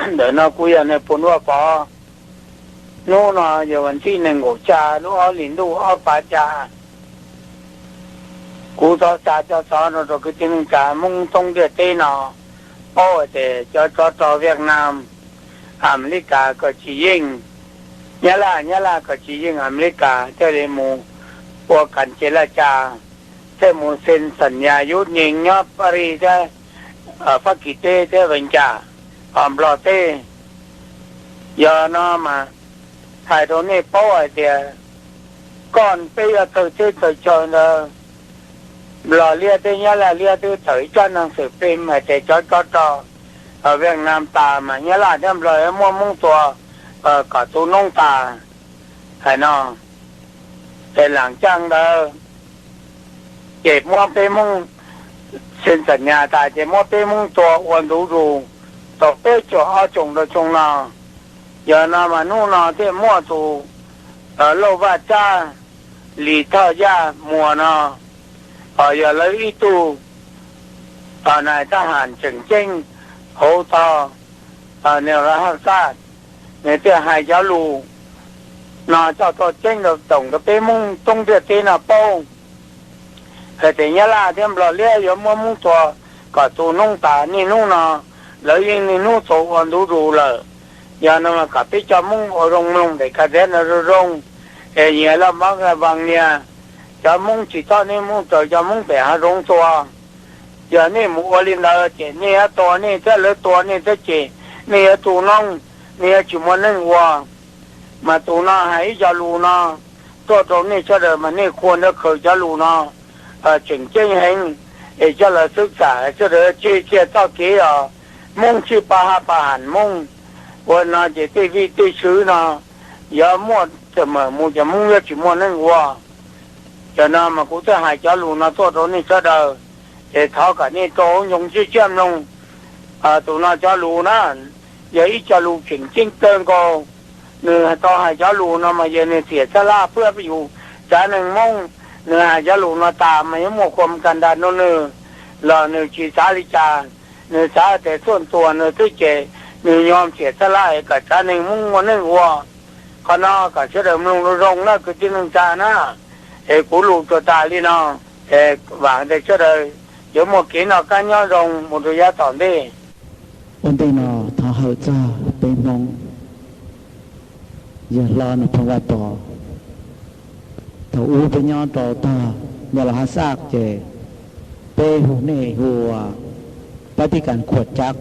Ntawm no kuv yog nws pus Vaj Pov. Hnub no yog vas thib nees nkaum xya lub ob hlis ntuj ob phav xya. Kuv thov xa cov xov no rau kwv tij neej tsa Hmoob thoob ntiaj teb no paub hais tias cov tsov rog Vietnam, Amelikas kom tsis yeej Nyab Laj, Nyab Laj kom tsis yeej Amelikas thiaj li mus ua kas ces laj cas, thiaj mus xees xam nyas yub nyees nyob Paris thiab Fab Kis teb thiab Vees Cas, Nplog teb. Yog no mas hais rau nej paub hais tias koj peb yog txawj teb txawj chaw ntawd, Nplog liab thiab Nyab Laj liab twb tawm ib tsab neeg xwm plig hais tias cov tsov rog Vietnam tas mas Nyab Laj thiab Nplog yuav muab Hmoob tua kom tu noob tas hais no. Ces lam caj ntawd ces muab peb Hmoob xees xam nyas tas ces muab peb Hmoob tua ua ntu zus tau peb caug ob xyoos rau xyoo no. Yog no mas hnub no thiaj muaj tus Lauj Vaj Tsab Lis Thoj Yaj Muas no, yog lawv ib tug nais thab ham tseem ceeb hauv tog Nws Haj Xaj, nws thiaj hais cov lus no coj tuaj ceeb rau toom rau peb Hmoob thoob ntiaj teb no paub hais tias Nyab Laj thiab Nplog liab yuav muab Hmoob tua kom tu noob tas niaj hnub no, lawv yeej niaj hnub tua ua ntu zus lawm. Yog no mas kom peb cov Hmoob ua zoo mloog daim kas thiab no zoo zoo, es nyias laj mab laj vaas nyias. Cov Hmoob tsis txhob neb Hmoob raws cov Hmoob pem hav zoov tua. Yog nej mus ua li ntawd ces nej yuav tua nej thiab lawv tua nej thiab ces nej yuav tu noob, nej yuav tsis muaj neej ua. Mas tus no hais ib co lus no tuaj rau nej sawv daws mas nej khuam nrog khaws cov lus no tseem ceeb heev, es coj los xwb xam sawv daws tseg txoj kev os. Hmoob tsis pab hab pab ham Hmoob. Ua no ces tej vij tej sw no yuav muaj tawm mam mus ces Hmoob yuav tsis muaj neej ua. Cov no mas kuv thiaj hais cov lus no tuaj rau nej sawv daws, es thov kom nej rau ncoo siab siab mloog. Tus no cov lus na, yog ib co lus tseem ceeb kawg nkaus. Nws tau hais cov lus no mas yog nws txiam xab laj pab yus tsav neeg Hmoob. Nws hais cov lus no tas mas yuav muaj khuam kas nras rau nws los nws tsis xav li cas. Nws xav tias txhua tus nws twb ces nws yog txiam xab laj es kom tsav neeg Hmoob muaj neej ua. Qhov no kom sawv daws mloog zoo zoo na kwv tij neej tsa na. Es kuv lus tsuas tas li no, es vam tias sawv daws yuav muaj kev noj qab nyob zoo mus rau yav tom ntej. Ua ntej no thov hawm txog peb Hmoob yawg hlob Nais Phoo Vaj Pov. Thaum ub peb nyob rau tog Npaj Los Haj Xaj ces peb hu nej hu ua Pab Tij Kas Khuam Cab,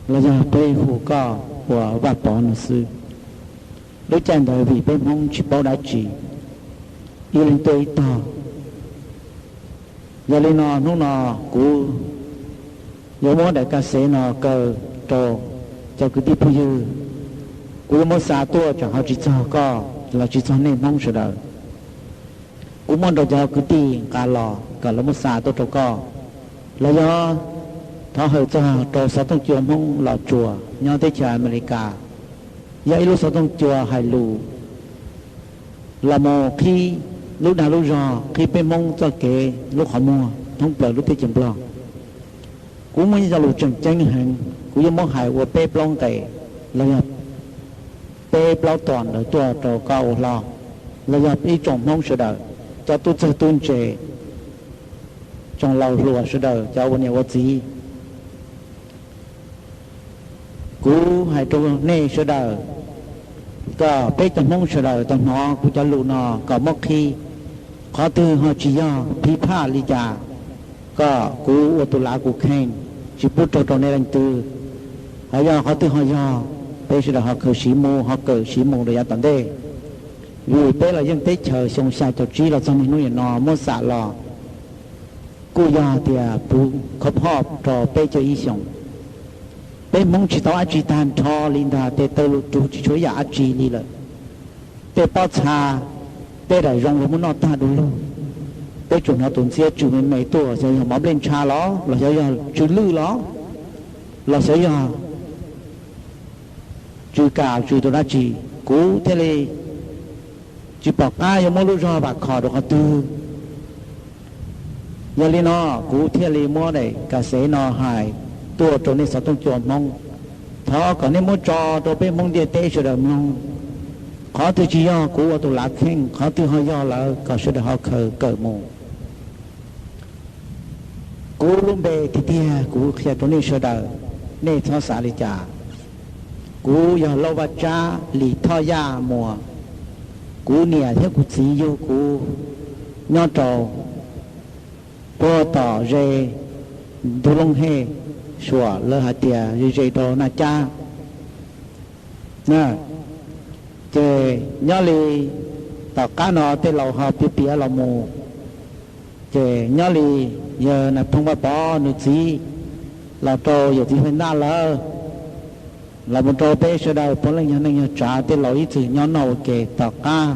los yog peb hu koj ua Vaj Pov no xwb. Lub caij ntawd vim peb Hmoob tsis paub dab tsi, ib leeg tuaj ib tog. Yog li no hnub no kuv yuav muab daim kas xev no kaw rau cov kwv tij phooj ywg. Kuv yuav muab xa tuaj tsam ho tsis txog koj los tsis txog nej Hmoob sawv daws. Kuv muab rau cov kwv tij nqa los kom lawv muab xa tuaj rau koj. Los yog thov hawm txog rau xov tooj cua Hmoob Los Tsuas nyob teb chaws Amelikas, yog ib lub xov tooj cua hais lus los mus qhib lub dag lub zog, qhib peb Hmoob txoj kev lub qhov muag thoob plaws lub teb chaws Nplog. Kuv muaj ib co lus tseem ceeb heev, kuv yuav muab hais ua peb plaub nqe los yog peb plaub tom ntawd tuaj rau koj ua hlob, los yog ib tsoom Hmoob sawv daws, cov tub txawg tub ntse, tsoom laus hluas sawv daws, cov ua niam ua txiv. Kuv hais rau nej sawv daws, kom peb cov Hmoob sawv daws tau hnov kuv cov lus no kom muab qhib. Qhov twg ho tsis yog phiv phaj li cas, kom kuv ua tus lav kuv kheej, tsis pub raug rau nej leej twg. Ho yog qhov twg ho yog, peb sawv daws ho khaws siv mus, ho kawm siv mus rau yav tom ntej. Vim peb los yeej teb chaws xyoo xya caum tsib los txog niaj hnub nim no muab xam los kuj yog tias puv khov phoj rau peb caug ib xyoos. Peb Hmoob tsis tau dab tsi tag nrho li ntag, tej taw lus rug tsis tshuav ib yam dab tsi li lawm. Tej pob txha, tej daim zoo los muab noj tag du lug. Peb tsuas hnov tus ntxhiab tsw me me tuaj, xyov yog mov nplej ntsha los los xyov yog tsw lwj los los xyov yog tsw kam tsw tus dab tsi, kuv thiaj li tsis pom qab yuav muab lub zog vam khom rau qhov twg. Yog li no, kuv thiaj li muab daim kas xev no hais tuaj rau nej xov tooj cua Hmoob, Thov kom nej muab tso rau peb Hmoob ntiaj teb sawv daws mloog. Qhov twg tsis yog kuv ua tus lav kheej, qhov twg ho yog lawm kom sawv daws ho khaws kawm mus. Kuv lub npe tiag tiag kuv qhia rau nej sawv daws, nej txhob xav li cas. Kuv yog Lauj Vaj Tsab Lis Thoj Yaj Muas. Kuv niam thiab kuv txiv yug kuv nyob rau puag tom ze ntug Looj Hej Suam, lawv hais tias ze ze rau Naj Cab. Ces nyob li tom qab no tej laus ho piav piav los mus, ces nyob li yawg Nais Phoo Vaj Pov nws txiv los rau yawm txiv Fais Ntaj lawm, los mus rau peb sawv daws puav leej yog neej yog tsav, tej laus ib txwm nyob noj ua ke. Tom qab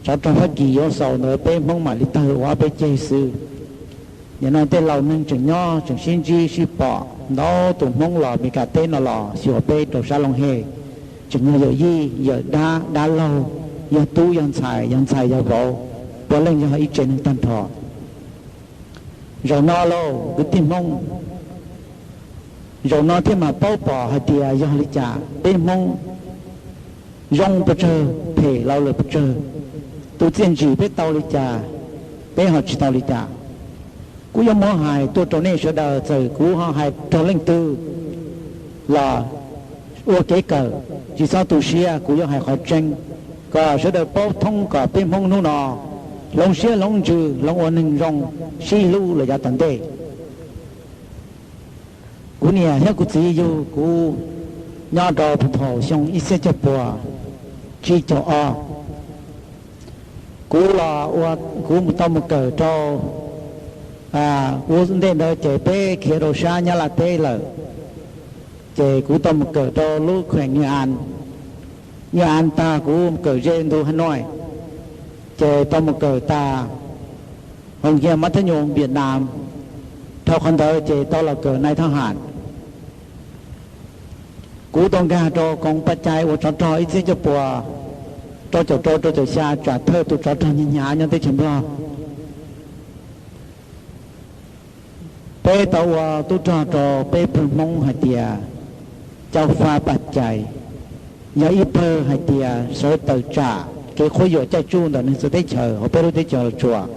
tsov rog Fab Kis yuav xaus ntawd peb Hmoob mam li tawg ua ob peb ceg xwb. Nim no tej laus neeg tseem nyob tseem sib ntsib sib pom, ntau tus Hmoob los Mes Kas teb no los xyuas peb rau sab Looj Hej, tseem yog yawm yij yawm dab, dab laug, yog tub yog ntxhais, yog ntxhais yog vauv, puav leej yog ib tsev neeg tag nrho. Zaum no lauj kwv tij Hmoob, zaum no thiaj mam paub pom hais tias yog li cas peb Hmoob zoo pes tsawg, phem los lawm pes tsawg, tus txiaj ntsim peb tau li cas, peb ho tsis tau li cas. Kuv yuav muab hais tuaj rau nej sawv daws, txawm kuv ho hais raug leej twg los ua kev kawm, tsis txhob tu siab, kuv yuav hais qhov tseeb kom sawv daws paub thoob, kom peb Hmoob hnub no hloov siab hloov ntsws, hloov ua neeg zoo, sib hlub los yav tom ntej. Kuv niam thiab kuv txiv yug kuv nyob rau puag thaum xyoo ib txhiab cuaj puas tsib caug ob. Kuv los ua, kuv tau mus kawm rau, ua ntej ntawd ces peb khiav rau sab Nyab Laj teb lawm, ces kuv tau mus kawm rau lub kheem New An. New An tag kuv mus kawm ze ntu Hà Nội, ces tau mus kawm tas hoo hias mab thab nyum Việt Nam. Dhau qhov ntawd ces tau los kawm nai thab ham. Kuv tau nkag rau koom paj cai ua tsov rog ib txhiab cuaj puas rau caum rau rau caum xya, tsam thawj tus tsov rog hnyav hnyav nyob teb chaws Nplog. Peb tau ua tub rog rau peb pawg Hmoob hais tias caub fab paj cai, yog ib pawg hais tias sawv tawm tsam kev qhuab yuam caij tsuj ntawm neeg txawv teb chaws hauv peb lub teb chaws Los Tsuas.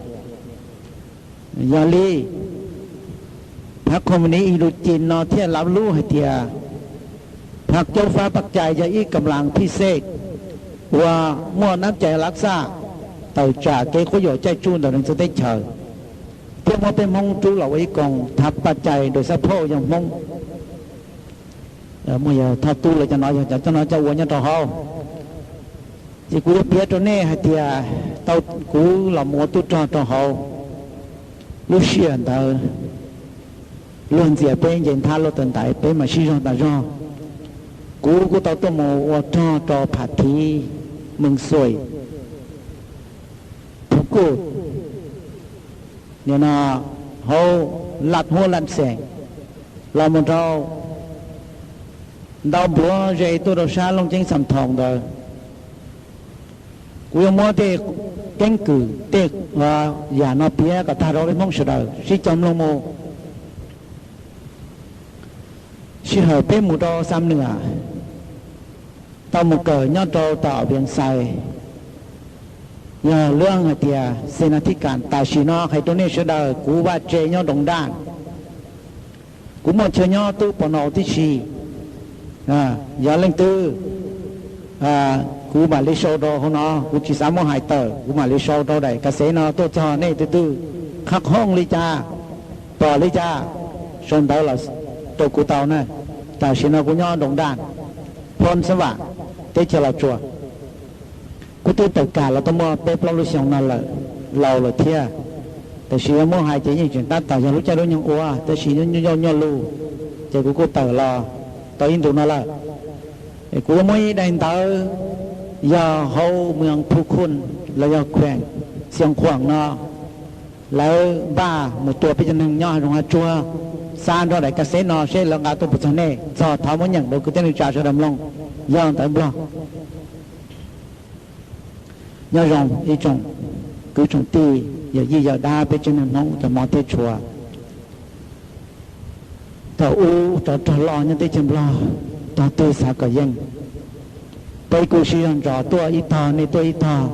Yog li phab khoom ni i lu ci no thiaj lav lub hais tias phab caub fab paj cai yog ib kam las phij xej uas muaj nab cai lav xaj tawm tsam kev qhuab yuam caij tsuj ntawm neeg txawv teb chaws, thiab muab peb Hmoob rub los ua ib koom thav paj cai dawm xab phauj yog Hmoob. Muaj yawg Thoj Tub lawv cov no yog cov coj no coj ua nyob rau hauv. Ces kuv yuav piav rau nej hais tias tau kuv los mus ua tub rog rau hauv lub sij hawm ntawd, luag ntxias peb nce nthab luaj taw ntaiv peb mam sib zog tas zog. Kuv kuj tau tuaj mus ua rog rau Pham Thiv, Mees Xuais, Phu Kuj, nim no hauv Laj Huab Laj Xeem, los mus rau ntau npluav ze tuaj rau sab Looj Ceeb Xam Thoos ntawd. Kuv yuav muab tej keeb kwm tej yam no piav kom tag rau peb Hmoob sawv daws sib cog mloog mus. Sij hawm peb mus rau Xam Nuam, tau mus kawm nyob rau tom Vias Xais, yog lub hais tias Xes Nas Thib Kam. Tam sim no hais rau nej sawv daws kuv vaj tse nyob Doos Daj. Kuv muaj chaw nyob tub pos naus tib si. Yog leej twg, kuv mam li sau rau hauv no, kuv tsis xav muab hais tawm, kuv mam li sau rau daim kas xev no tuaj txog nej tus twg qhab qhooj li cas, pom li cas, sau ntawv los rau kuv tau na. Tam sim no kuv nyob Doos Daj, Phoo Xab Vam, teb chaws Los Tsuas. Kuv twb tawm kam los tau muaj peb plaub lub xyoo no lawm, laus lawm thiab. Tab sis yog muab hais ces yeej tseem tab tom yog lub caij lub nyoog ua, tab sis nyuaj nyuaj lug, ces kuv kuj tawm los tau ib ntus no lawm. Kuv yuav muab ib daim ntawv yog hauv moos Phu Khun los yog khueem Xiav Khuam no, lawv npaj mus tua peb cov neeg nyob hav zoov hav tsuag, xa nrog daim kas xev no seb lawv nqa tuaj puas txog nej, txog thov muab nyeem rau kwv tij neej tsa sawv daws mloog, yog ntawv Nplog. Nyob zoo ib tsoom kwv tsoom tij, yawm yij yawm dab peb tsev neeg Hmoob cov hmov thiab tshua. Thaum ub tsov rog loj nyob teb chaws Nplog, tog twg xav kom yeej. Peb kuj sib zog ntsos tuaj ib tog nej tuaj ib tog.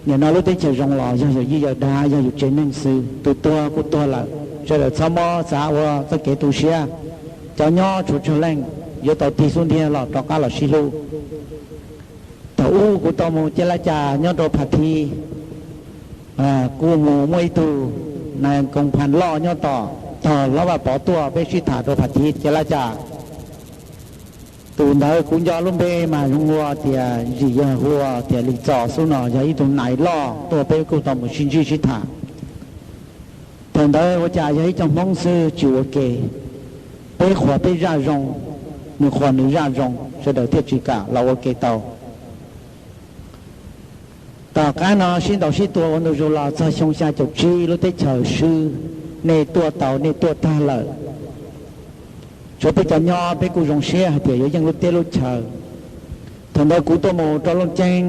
Nim no lub teb chaws zoo los yog yawm yij yawm dab, yog yus tsev neeg xwb, tus tuag kuj tuag lawm, sawv daws txhob mob xav ua txoj kev tu siab. Cov nyob tshuav tsawg leej yuav tau tig xub ntiag los rov qab los sib hlub. Thaum ub kuv tau mus cia laj cas nyob rau Phav Thiv, kuj mus muaj ib tug nais koos phas loj nyob tom, tog Hlob Vaj Pov tuaj peb sib tham rau Phav Thiv cia laj cas. Tus ntawd kuv nco lub npe mas zoo ua tias zim yog hu ua tias Lis Txos xwb no, yog ib tug nais loj tuaj peb kuj tau mus sib ntsib sib tham. Thaum ntawd ua cas yog ib co Hmoob xwb tsis ua ke, peb qhuas peb zaj zoo, nws qhuas nws zaj zoo, sawv daws thiaj tsis kam los ua ke tau. Tom qab no sib ntaus sib tua ua ntu zus los txog xyoo xya caum tsib lub teb chaws swb, nej tuaj tau nej tuaj tag lawm. Tshuav peb cov nyob peb kuj zoo siab hais tias yuav yeej lub teb lub chaw. Thaum ntawd kuv tuaj mus rau Looj Ceeb,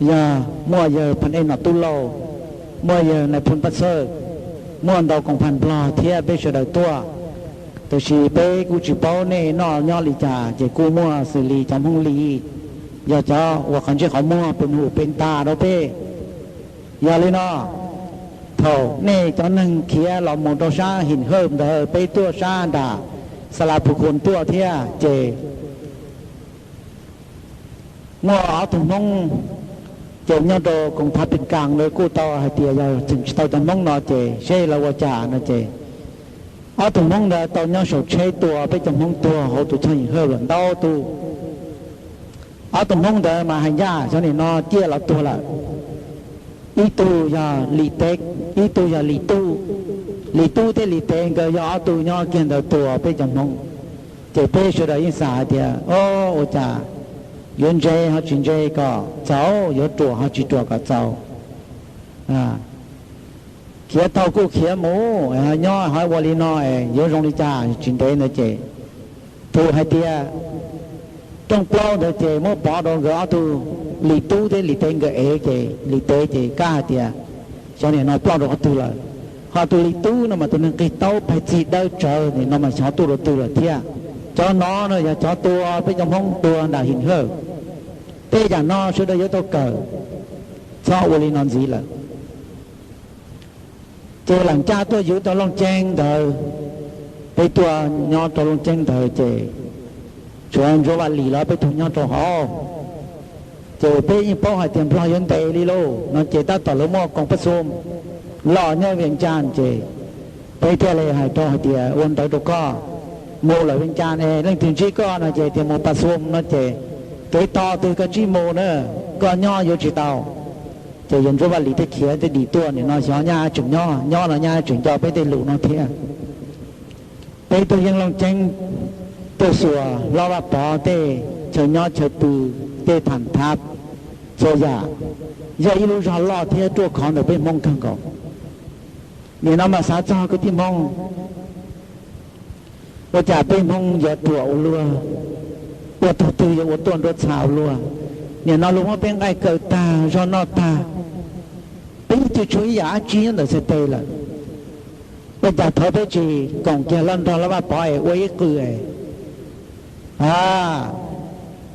yog muaj yawg Pha Ej Nom Tub Lauj, muaj yawg Nais Phoo Paj Xawj, muaj ntau koom phas Nplog thiab peb sawv daws tuaj. Tiam sis peb kuj tsis paub nej noj nyob li cas ces kuj muaj xws li cov Hmoob Lis, yog cov uas qhov ntsej qhov muag pes nus pes ntas rau peb. Yog li no, thaum nej cov neeg khiav los mus rau sab Him Hawj ntawd peb tuaj sab nram Xa Las Phu Khun tuaj thiab ces muaj ob tug Hmoob ces nyob rau koom phas Pis Kas ntawd kuj tau hais tias yog tseem tsis tau cov Hmoob no ces seb lawv ua cas no ces ob tug Hmoob ntawd tau nyob saum tsheb tua peb cov Hmoob tuag hauv tus choj Him Hawj lawm ntau tus. Ob tug Hmoob ntawd mas hais ncaj xyov nim no ciaj los tuag lawm. Ib tug yog Lis Tev, ib tug yog Lis Tub. Lis Tub thiab Lis Tev nkawd yog ob tug nyob kiag ntawd tua peb cov Hmoob. Ces peb sawv daws yeej xav hais tias, o, ua cas yuav ntse ho tsis ntse kom txaus, yuav ruam ho tsis ruam kom txaus. Khiav tau kuj khiav mus, nyob ho ua li no es yuav zoo li cas tsis ntev ntawd ces tus hais tias rooj plaub ntawd ces muab pov rau nkawd ob tug, Lis Tub thiab Lis Tev nkawd ev ces Lis Tev ces kab hais tias xyov nim no ploj rau qhov twg lawm. Ho tus Lis Tub no mas tus neeg qig taub pais txig dawb tsawv, nim no mas xyov tuaj rau twg lawm thiab. Cov no no yog cov tua peb cov Hmoob tuag nram Him Hawj. Tej yam no sawv daws yuav tau kawm, txhob ua li no ntxiv lawm. Ces lam ncaj tuaj yuav rau Looj Ceeb ntawd, peb tuaj nyob rau Looj Ceeb ntawd ces tshuav Ntsuab Vaj Lis los peb tug nyob rau hauv. Ces peb yeej paub hais tias Nplog yuav ntes li lauj no ces tab tom lawv muaj koom pab xum los nyob Vias Cas ces peb thiaj li hais rau hais tias ua ntawd rau koj, mus lawm Vias Cas es leej twg ntsib koj no ces tias mus pas xum no ces kev tos twg koj tsij mus na, koj nyob yuav tsis tau. Ces yawg Ntsuab Vaj Lis thiaj khiav thiaj dim tuaj, nim no xyov nyaj tseem nyob, nyob no nyaj tseem nco peb tej lus no thiab. Peb tuaj yeej Looj Ceeb, tuaj xuas Hlob Vaj Pov tej chaw nyob chaw pw, tej tham thab txhua yam, yog ib lub zog loj thiab ruaj khov ntawm peb Hmoob kawg nkaus. Nim no mas xav txog kwv tij Hmoob, ua cas peb Hmoob yuav ruam ua luaj, ua tog twg yuav ua tuaj nruab txha ua luaj. Nim no luag muab peb nqaij kaw tag, zog noj tag, peb yeej tsis tshuav ib yam dab tsi nyob ntawm txhais tes lawm. Ua cas thov peb tsis koom kiag Hlob Nrog Hlob Vaj Pov es ua ib qw es, a,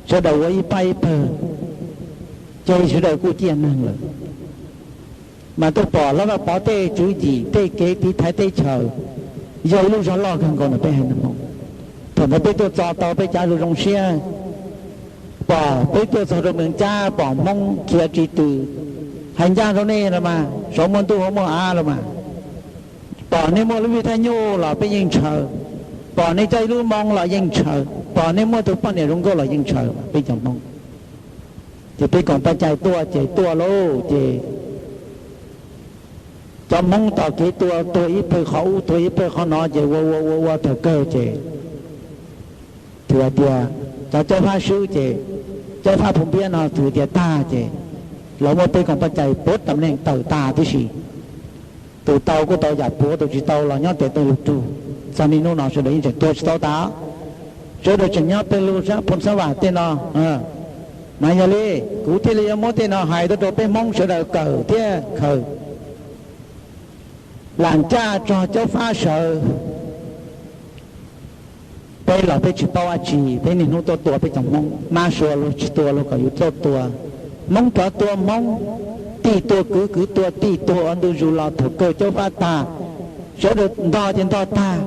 sawv daws ua ib pab ib pawg, ces sawv daws kuj ciaj neeg lawm. Mas tuaj pom Hlob Vaj Pov tej tswv yim tej kev tiv thaiv teb chaws, yog ib lub zog loj kawg nkaus ntawm peb haiv neeg Hmoob. Thaum ntawd peb tuaj txo tau peb cav zoo zoo siab, pom peb tuaj txog rau Mees Cab pom Hmoob khiav ris tws, hais ncaj rau nej los mas, saum muaj ntuj hauv muaj av los mas, pom nej muaj lub vij thaj nyuj los peb yeej ntshaw, pom nej coj ib lub moo los yeej ntshaw, pom nej muaj tus poj niam zoo nkauj los yeej ntshaw peb cov Hmoob. Ces peb koom paj cai tuaj ces tuaj lauj ces cov Hmoob tom kev tuaj, tuag ib pawg qhov ub tuag ib pawg qhov no ces ua ua ua ua thaum kawg ces thwm hais tias cov Caub Fab swb ces Caub Fab Phu Npiab no thwm tias tag ces lawv muab peb koom paj cai puav tam neej tawm tag tib si. Tus tau kuj tau yam puav, tus tsis tau los nyob tes taw lug rug. Txog niaj hnub no sawv daws yeej tseem tuag tsis tau tas, sawv daws tseem nyob pawg lug sab Phoo Xab Vam tej no. Mas yog li kuv thiaj li yuav muab tej no hais tuaj rau peb Hmoob sawv daws kawm thiab khaws. Lam Caj tso Caub Fab sawv, Peb los peb tsis paub dab tsi, peb niaj hnub tuaj tua peb cov Hmoob, mab sua luag tsis tua luag kom yus tuaj tua. Hmoob rov tua Hmoob, tij tua kwv, kwv tua tij, tuag ua ntu zus los thaum kawg caub fab tag, sawv daws ntog ces ntog tag,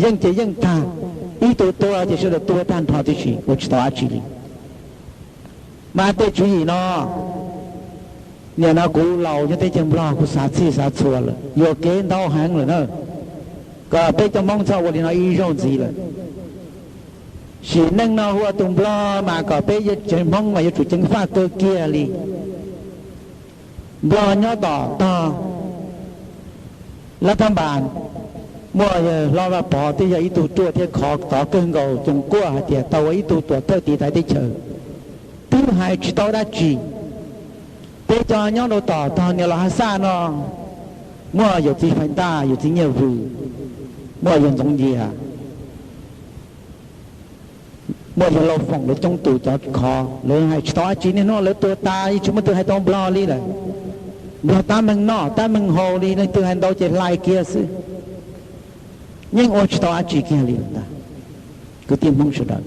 yeej ces yeej tag, ib tug tuag ces sawv daws tuag tag nrho tib si, ua tsis tau dab tsi li. Mas tej tswv yim no, nim no kuv laus nyob teb chaws Nplog kuv xav txhij xav txhua lawm, yuam kev ntau heev lawm na, kom peb cov Hmoob txhob ua li no ib zaug ntxiv lawm. Sim neej no hu ua tus Nplog mas kom peb tsev Hmoob mas yuav tsum ceev faj kawg kiag li. Nplog nyob tom tog Lab Thab Npas, muaj Hlob Vaj Pov twb yog ib tug ruaj thiab khov tov kawg nkaus, Coom Kuaj hais tias tau ua ib tug tuam thawj tiv thaiv teb chaws, twb hais tsis tau dab tsi. Peb cov nyob rau tom tog Niam Los Haj Xaj no, muaj yawm txiv Fais Ntaj, yawm txiv Nyiaj Vws, muaj yawg Ntxoov Yias, muaj yawg Lauj Foom, lawv coob tus cov khov, lawv hais tsis tau dab tsi. Niaj hnub lawv tuag tas, yeej tsis muaj twg hais tau Nplog li lawm. Nplog tab meeg noj tab meeg haus li, leej twg hais ntau ces hlais kiag xwb. Yeej ua tsis tau dab tsi kiag li lawm ntag, kwv tij Hmoob sawv daws.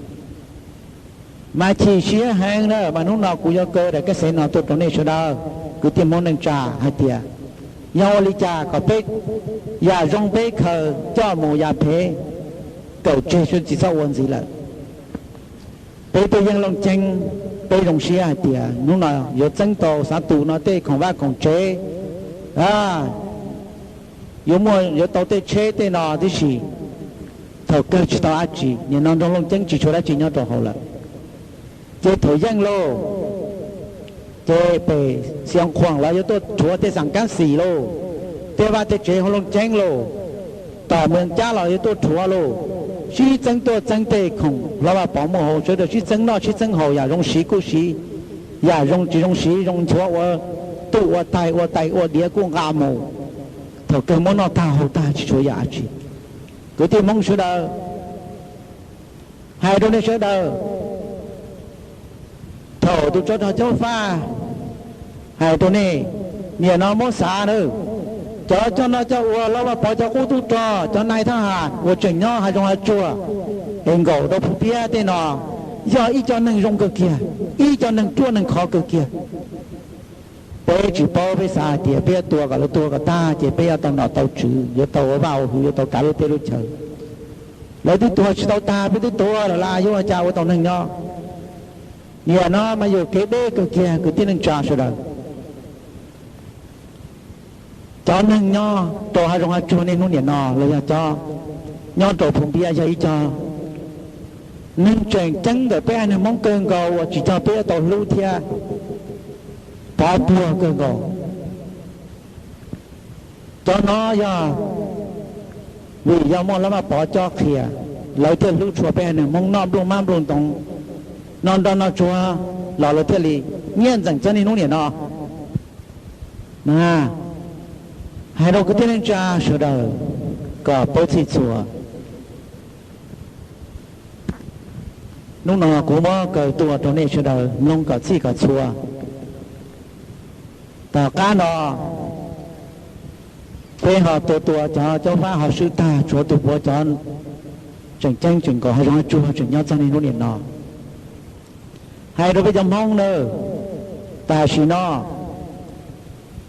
Mas chim siab heev na, mas hnub no kuv yuav kaw daim kaj xev no tuaj rau nej sawv daws kwv tij Hmoob neej tsa hais tias, yog ua li cas kom peb, yam zoo peb khaws coj mus, yam phem kawm tseg, tsis txhob ua ntxiv lawm. Peb tuaj yeej Looj Ceeb, peb zoo siab hais tias hnub no yuav txeeb tau xav tus no tej khoom vaj khoom tsev, yuav muaj yuav tau tej tsheb tej no tib si. Thaum kawg tsis tau dab tsi, nim no nroog Looj Ceeb tsis tshuav dab tsi nyob rau hauv lawm. Ces thaum yeej lauj, ces pem Xiav Khuam los yuav tuaj rhuav tej xas kab xis lauj, tej vaj tej tsev hauv Looj Ceeb lauj, tom Mws Cab los yuav tuaj rhuav lauj. Sib txeeb tuaj txeeb tej khoom Hlob Vaj Pov muaj hauv, sawv daws sib txeeb noj sib txeeb haus, yam zoo siv kuj siv, yam zoo tsis zoo siv, zoo nchuav ua tuj ua tais, ua tais ua diav kuj nqa mus. Thaum kawg muab noj tag haus tag tsis tshuav yam dab tsi. Kwv tij Hmoob sawv daws, hais rau nej sawv daws, thaum tus tsov rog Caub Faj hais rau nej, nim no muab xav na, cov coj noj coj ua, Hlob Vaj Pov cov qub tub rog, cov nais thab ham uas tseem nyob hav zoov hav tsuag es nkaum rau Phu Npiab tej no, yog ib co neeg zoo kawg kiag, ib co neeg ruaj neeg khov kawg kiag. Peb tsis paub, peb xav hais tias peb yuav tua kom lawv tuag kom tag ces peb yuav tau nom tau tswv, yuav tau ua vaj ua hwv, yuav tau kav lub teb lub chaw. Lawv twb tuag tsis tau tag, peb twb tuag lawm las, yuav ua cas ua tau neeg nyob? Nim no mas yuam kev deb kawg kiag kwv tij neej tsa sawv daws. Cov neeg nyob rau hav zoov hav tsuag niaj hnub nim no los yog cov nyob rau Phu Npiab yog ib co neeg tseem ceeb ntawm peb haiv neeg Hmoob kawg nkaus uas tsis cog peb yuav tau hlub thiab pov puag kawg nkaus. Cov no yog vim yog muaj Hlob Vaj Pov cob qhia, lawv thiaj hlub tshua peb haiv neeg Hmoob, noj nplooj mab nplooj ntoos, noj nroj noj tsuag los lawv thiaj li nyiaj ntxeem txog niaj hnub nim no. Mas hais rau kwv tij neej tsa sawv daws kom paub txhij txhua. Hnub no kuv muab kaw tuaj rau nej sawv daws mloog kom txhij kom txhua. Tom qab no peb ho tua tua cov Caub Fab ho swb tag, tshuav tus puav cov tseem ceeb tseem nkaus hav zoov hav tsuag tseem nyob txog niaj hnub nim no. Hais rau peb cov Hmoob nawb, tam sim no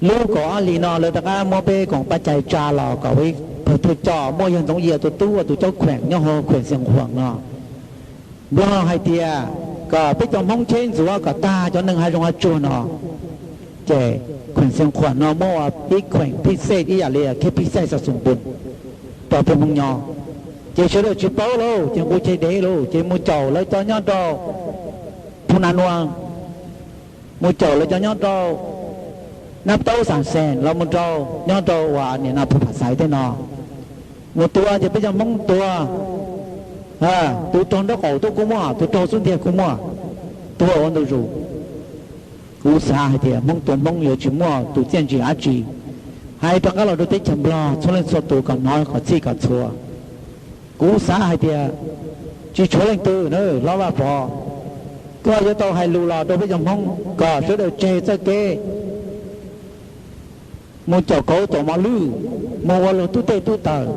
lub kaum ob hlis no lawv rov qab muab peb koom pab cai tsa los kom peb pawg thawj coj muaj yawg Ntxoov Yias tus tub ua tus caub khueem nyob hauv khueem Xeev Khuam no. Nplog hais tias kom peb cov Hmoob cheb ntxuav kom tag cov neeg hav zoov hav tsuag no, ces khueem Xeev Khuam no muab ua ib khueem phij xej ib yam li kheb phij xej xa xum npun rau peb Hmoob nyob. Ces sawv daws tsis paub lauj, ces nqus ceg dev lauj, ces mus caum lawv cov nyob rau Phu Na Nua, mus caum lawv cov nyob rau Nab Taub Xam Xees los mus rau nyob rau uas nim no Phu Pham Xaiv tej no. Mus tua ces peb cov Hmoob tua, tus raug nraub qaum tuaj kuj muaj, tus raug xub ntiag kuj muaj, tua ua ntu zus. Kuv xav hais tias Hmoob tua Hmoob yuav tsis muaj tus txiaj ntsig dab tsi. Hais rov qab los rau teb chaws Nplog txhua leej txhua tus kom hnov kom txhij kom txhua. Kuv xav hais tias tsis tshuav leej twg na, Hlob Vaj Pov, koj yuav tau hais lus los rau peb cov Hmoob kom sawv daws tseg txoj kev mus caum kauv tom mos lwj, mus ua luag tub tej tub taws.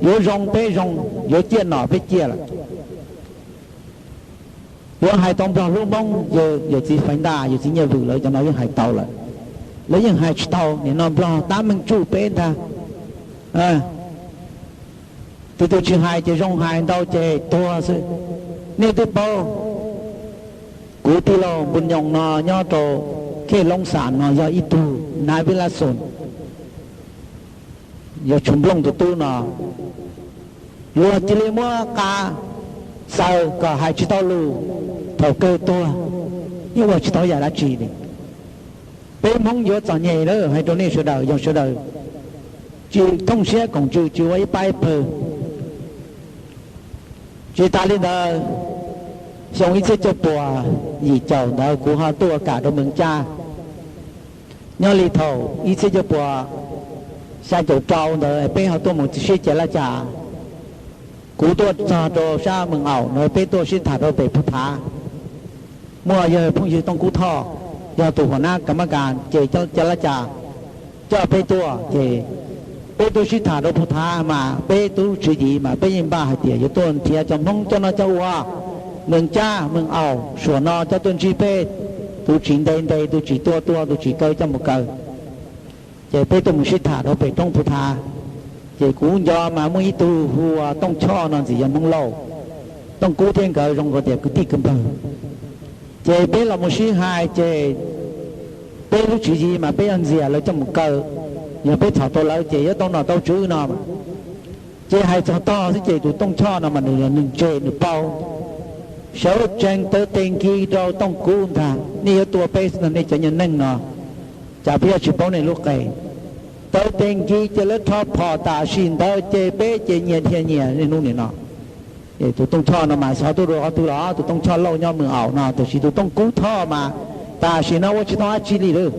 Yuav zoo peb zoo, yuav ciaj nom peb ciaj lawm. Yuav hais tau Nplog hlub Hmoob, yawm txiv Faiv Ntaj, yawm txiv Nyiaj Vwm lawv cov no yeej hais tau lawm. Lawv yeej hais tsis tau, nim no Nplog tab meeg tsuj peb ntag. Tus twg tsis hais ces zoo, hais ntau ces tuag xwb. Nej twb paub, kuv tij laug Npus Nyoos no nyob rau Khej Loob Xam no yog ib tug nav vij laj xoos, yog Tshuv Nplooj tus tub no, luag cia li muab qa xaws kom hais tsis tau lus, thaum kawg tuag, yeej ua tsis tau yam dab tsi li. Peb Hmoob yuav txom nyem lawm, hais rau nej sawv daws, yog sawv daws tsis thooj siab koom ntsws, tsis ua ib pab ib pawg. Tsis tas li ntawd, xyoo ib txhiab cuaj puas yim caum ntawd kuv ho tuaj kam rau Mees Caj. Nyob li thaum ib txhiab cuaj puas xya caum rau ntawd peb ho tuaj mus sib cav laj cas, kuv tuaj txog rau sab Mees Aum no, peb tuaj sib tham rau pem Phu Thav. Muaj yawg phooj ywg Tooj Kub Thoj, yog tus huam nab kas mab kas ces cav laj cas coj peb tuaj ces peb tuaj sib tham rau Phu Thav mas peb tub tswv yim mas peb yeej npaj hais tias yuav tuaj nrhiav cov Hmoob coj noj coj ua. Mees Caj, Mees Aum, Suam no coj tuaj ntsib peb, tus tsis nte nte, tus tsis tua tua, tus tsis kaw coj mus kaw. Ces peb tuaj mus sib tham rau pem roob Phu Thav. Ces kuv nco mas muaj ib tug hu ua Tooj Choj no ntxim yog Hmoob Lauj, Tooj Kub thiab nkawd zoo nkaus tias kwv tij kwv npawg. Ces peb los mus sib hais ces peb lub tswv yim mas peb yuav ntxias lawv coj mus kaw, yog peb txhom tau lawv ces yuav tau nom tau tswv no. Ces hais txog tog xwb ces tus Tooj Choj no mas nws los nws ntse nws paub, sawv tsees tawv tes nkis rau Tooj Kub ntag, nej yuav tua peb xwb no nej cov nyuag neeg no, cas peb yuav tsis paub nej lub qe. Tawv tes nkis ces lawv rho phom tam sim ntawd ces peb ces nyias dhia nyias niaj hnub nim no. Tus Tooj Choj no mas xyov tuaj dua qhov twg los, tus Tooj Choj Lauj nyob Mees Aum no, tiam sis tus Tooj Kub Thoj mas tam sim no ua tsis tau dab tsi li lawm.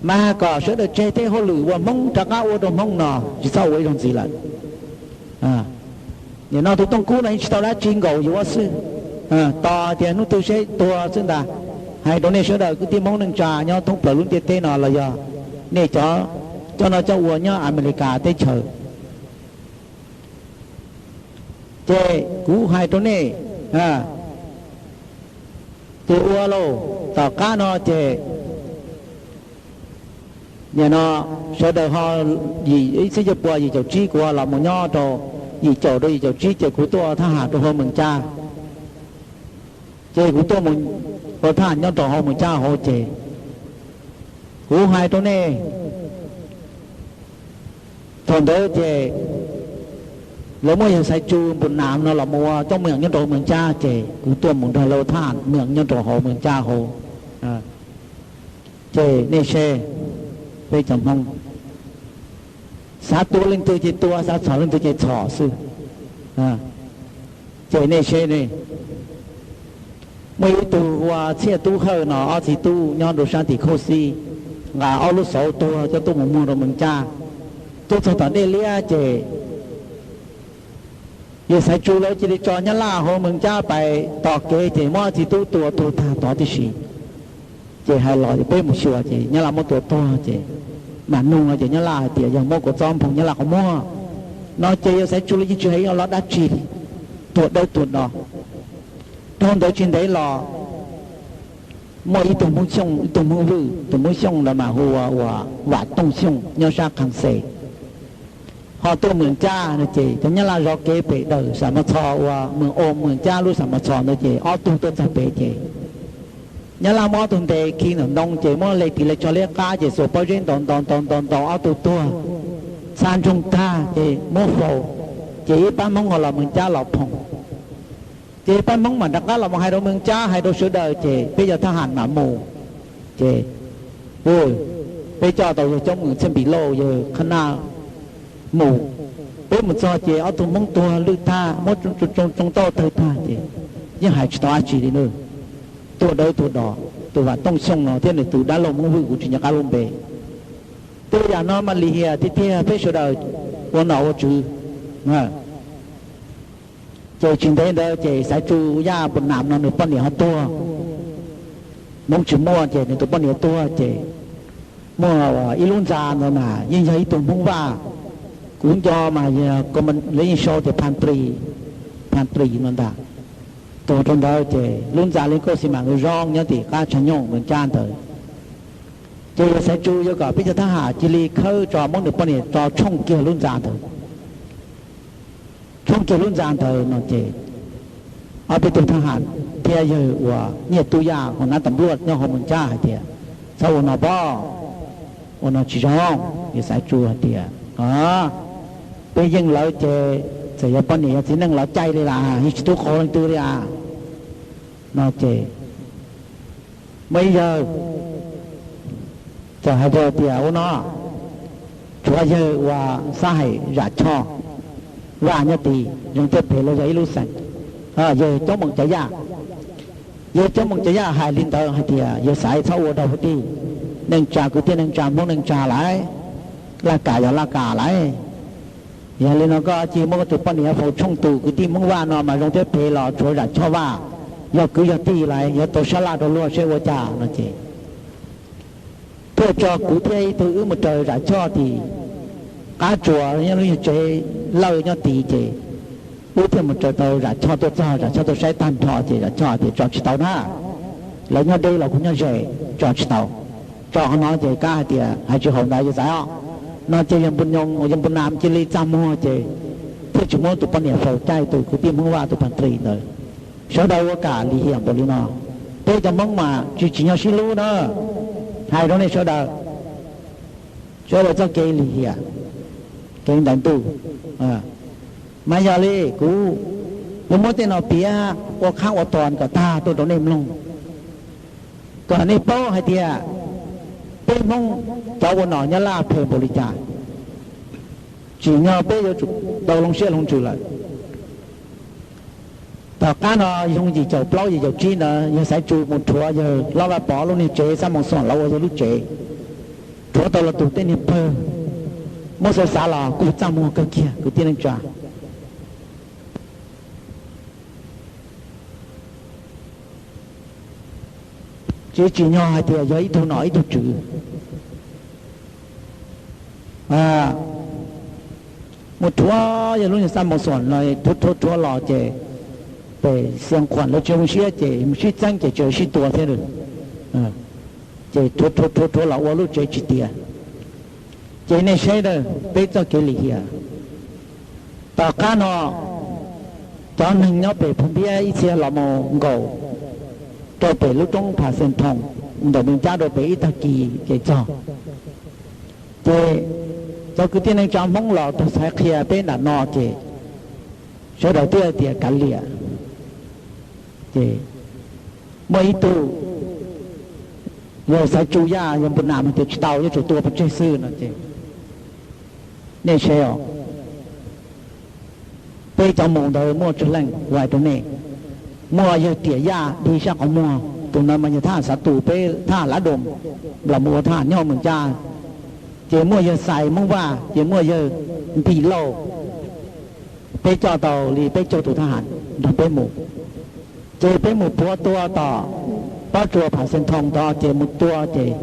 Mas kom sawv daws tseg tej hauj lwm uas Hmoob rov qab ua rau Hmoob no tsis txhob ua ib zaug ntxiv lawm. Nim no tus Tooj Kub no yeej tsis tau dab tsi, nkaum yuav xwb, tos tias hnub twg seb tuag xwb ntag. Hais rau nej sawv daws kwv tij Hmoob neej tsa nyob thoob plaws lub ntiaj teb no los yog nej cov coj noj coj ua nyob Amelikas teb chaws, ces kuv hais rau nej, tus ua lauj, tom qab no ces nim no sawv daws ho yim ib txhiab cuaj puas yim caum tsib kuv los mus nyob rau yim caum rau yim caum tsib ces kuv tuaj ua thab ham rau hauv Mees Caj. Ces kuv tuaj mus ua thab ham nyob rau hauv Mees Caj hauv ces kuv hais rau nej, thaum ntawd ces lawv muab yawg Xaiv Tsu Npus Nam no los mus ua coob meem nyob rau Mees Caj ces kuv tuaj mus nrog lawv ua thab ham meem nyob rau hauv Mees Caj hauv. Ces nej seb, peb cov Hmoob xav tua leej twg ces tua, xav txhom leej twg ces txhom xwb. Ces nej seb ne, muaj ib tug ua Txhiaj Tub Hawj no, ob txiv tub nyob rau sab tim Khauj Xib, nqa ob lub xauv tuag coj tuaj mus muag rau Mees Caj. Tuaj txog tom Dej Liab ces yawg Xaiv Tsu lawv cia li tso Nyab Laj hauv Mees Caj pais tos kev ces muab ob txiv tub tua tuag tag tod tib si. Ces hais los peb mus xyuas ces Nyab Laj muab tua tuag ces mam nug no ces Nyab Laj hais tias yog muab kua txob nphoo Nyab Laj qhov muag no ces yawg Xaiv Tsu lawv yeej tsis hais ib lo dab tsi li, tuag dawb tuag do. Dhau ntawd tsis ntev los muaj ib tug Hmoob Xyooj, ib tug Hmoob Vwj, tus Hmoob Xyooj ntawd mas hu ua Vam Tooj Xyooj nyob sab Qhas Xes, ho tuaj Mees Caj no ces cov Nyab Laj zov kev pem Dawm Xam Mos Txhos uas Mees Os Mees Caj lub Xam Mos Txhos ntawd ces ob tug tuaj txog pem ces Nyab Laj muab ob tug ntes khi ntawm ntoo ces muab hle ris hle tsho liab qab ces xuas pob zeb ntaus ntaus ntaus ntaus ntaus ob tug tuag, txha ntsoog tag ces muab faus, ces ib pab Hmoob ho los Mees Caj los phoom. Ces pab Hmoob mam rov qab los mus hais rau Mees Caj, hais rau sawv daws ces peb yog thab ham mam mus. Ces peb coj tau yawg Coob Mwm, Txhiaj Npis Lauj, yawg Qhab Naj mus. Peb mus txog ces ob tug Hmoob tuag lwj tag, muab tsoo tauj tawg tag ces yeej hais tsis tau dab tsi li na. Tuag dawb tuag do, tus Vam Tooj Xyooj no thiab nws tus dab laug Hmoob Vwj kuv tsis nco qab lub npe. Tej yam no mas lim hiam tiag tiag, peb sawv daws ua nom ua tswv. Ces tsis ntev ntawd ces Xaiv Tsu Yaj Npus Nam no nws poj niam ho tuag, Hmoob tsis muaj ces nws tus poj niam tuag ces muaj ib lub ntxa ntawd mas yeej yog ib tug Hmoob Vaj, kuv nco mas lawv yeej sau tias Phas Pris, Pha Tris no ntag. Tuag rau ntawd ces lub ntxa li kauj xi mas zoo nyob tim qab tshav nyooj Moos Cab ntawd. Ces yawg Xaiv Tsu yuav kom peb cov thab ham cia li khawb tso muab nws poj niam tso tshooj kiag lub ntxa ntawd. Tshooj kiag lub ntxa ntawd no ces ob peb tug thab ham thiab yawg uas Nyiaj Tub Yaj hauv nab tas npluaj nyob hauv Moos Cab hais tias, txhob ua no pob, ua no tsis zoo. Yawg Xaiv Tsu hais tias, o, peb yeej lawv ces txawm yog poj niam yog txiv neej los caij li las, yeej tsis tub qhau leej twg li as. No ces muaj ib yawg txawm hais rau tias, ua no, tshuav yawg uas Xab Hais Zam Choj Vaj nyob tid, zoo thiab phem los yog ib lub xeem, yawg Coob Moos Cov Yaj. Yawg Coob Moos Cov Yaj hais li ntawd hais tias, yawg Xaiv, txhob ua rau huv tij, neej tsa kwv tij neej tsa Hmoob neej tsa lawm, laj kam yog laj kam lawm. Yog li no koj cia muab koj tus poj niam faus tshooj tus kwv tij Hmoob Vaj no mas zoo thiab phem los tshuav Zam Choj Vaj, yog kwv yog tij lawm, yuav tau sab laj rau luag seb ua cas no ces thiaj tso kuv thiab ib tug wb mus raws Zam Choj tim qab tsuas nyob lub nyuag tsev lawj nyob tid ces wb thiaj mus raws tau Zam Choj tuaj txog, Zam Choj tuaj saib tag nrho ces Zam Choj tias tso tsis tau na, lawv nyob deb los kuv nyob ze, tso tsis tau. Tso qhov no ces kab hais tias hais tsis haum ntawd yawg Xaiv os. No ces yawg Npu Nyoos, yawg Npu Nam cia li txaj muag ces thiaj tsis muab tus poj niam faus caij tus kwv tij Hmoob Vaj tus Pha Tris ntawd. Sawv daws ua kam lim hiam npaum li no, peb cov Hmoob mas tsis tsim nyog sib hlub na. Hais rau nej sawv daws, sawv daws txoj kev lim hiam, kev ntais ntuj. Mas yog li kuv yuav muab tej no piav ua qhab ua tos kom tag tuaj rau nej mloog, kom nej paub hais tias peb Hmoob cov ua nom nyob Laj phem npaum li cas, tsim nyog peb yuav tsum tau loo siab loo ntsws lawm. Tom qab no xyoo yim caum plaub yim caum tsib ntawd yawg Xaiv Tsu mus rhuav yawg Hlob Vaj Pov lub niag tsev Xab Moos Xoom los ua yawg lub tsev, rhuav tau los tus tej niag pawg muab xav xav los kuj txaj muag kawg kiag kwv tij neej tsa. Tsis tsim nyog hais tias yog ib tug nom ib tug tswv. Mus rhuav yawg lub niag Xab Moos Xoom no, rhuav rhuav rhuav los ces pem Xia Khuam lawv tsis zoo siab ces mus sib txeeb ces tseem sib tua thiab. Ces rhuav rhuav rhuav rhuav los ua lub tsev tsis tiav. Ces nej saib na, peb txoj kev lim hiam. Tom qab no cov neeg nyob pem Phu Npiab ib txhia los mus nkaum rau pem lub roob Pha Xees Thoom ntawm Moos Cab rau pem ib tag kis ces txog. Ces cov kwv tij neej tsa Hmoob los tug txhais qhia peb nram no ces sawv daws twb hais tias kav liam. Ces muaj ib tug yawg Xaiv Tsu Yaj yawg Npu Nam hais tias tsis tau, yuav tsum tua pov tseg xwb no ces nej saib os, peb cov mus ntawd muaj tsawg leej, hais rau nej. Muaj yawg Tiam Yaj dig sab qhov muag, tus ntawd mas yog thab ham Xav Tus, peb thab ham Lav Doos los mus ua thab ham nyob Moos Cab. Ces muaj yawg Xais Hmoob Vaj, ces muaj yawg Ntim Lauj. Peb coj tau li peb caug tus thab ham nrog peb mus. Ces peb mus puav tua tom pob tsuas Pham Xees Thoos tod ces mus tua ces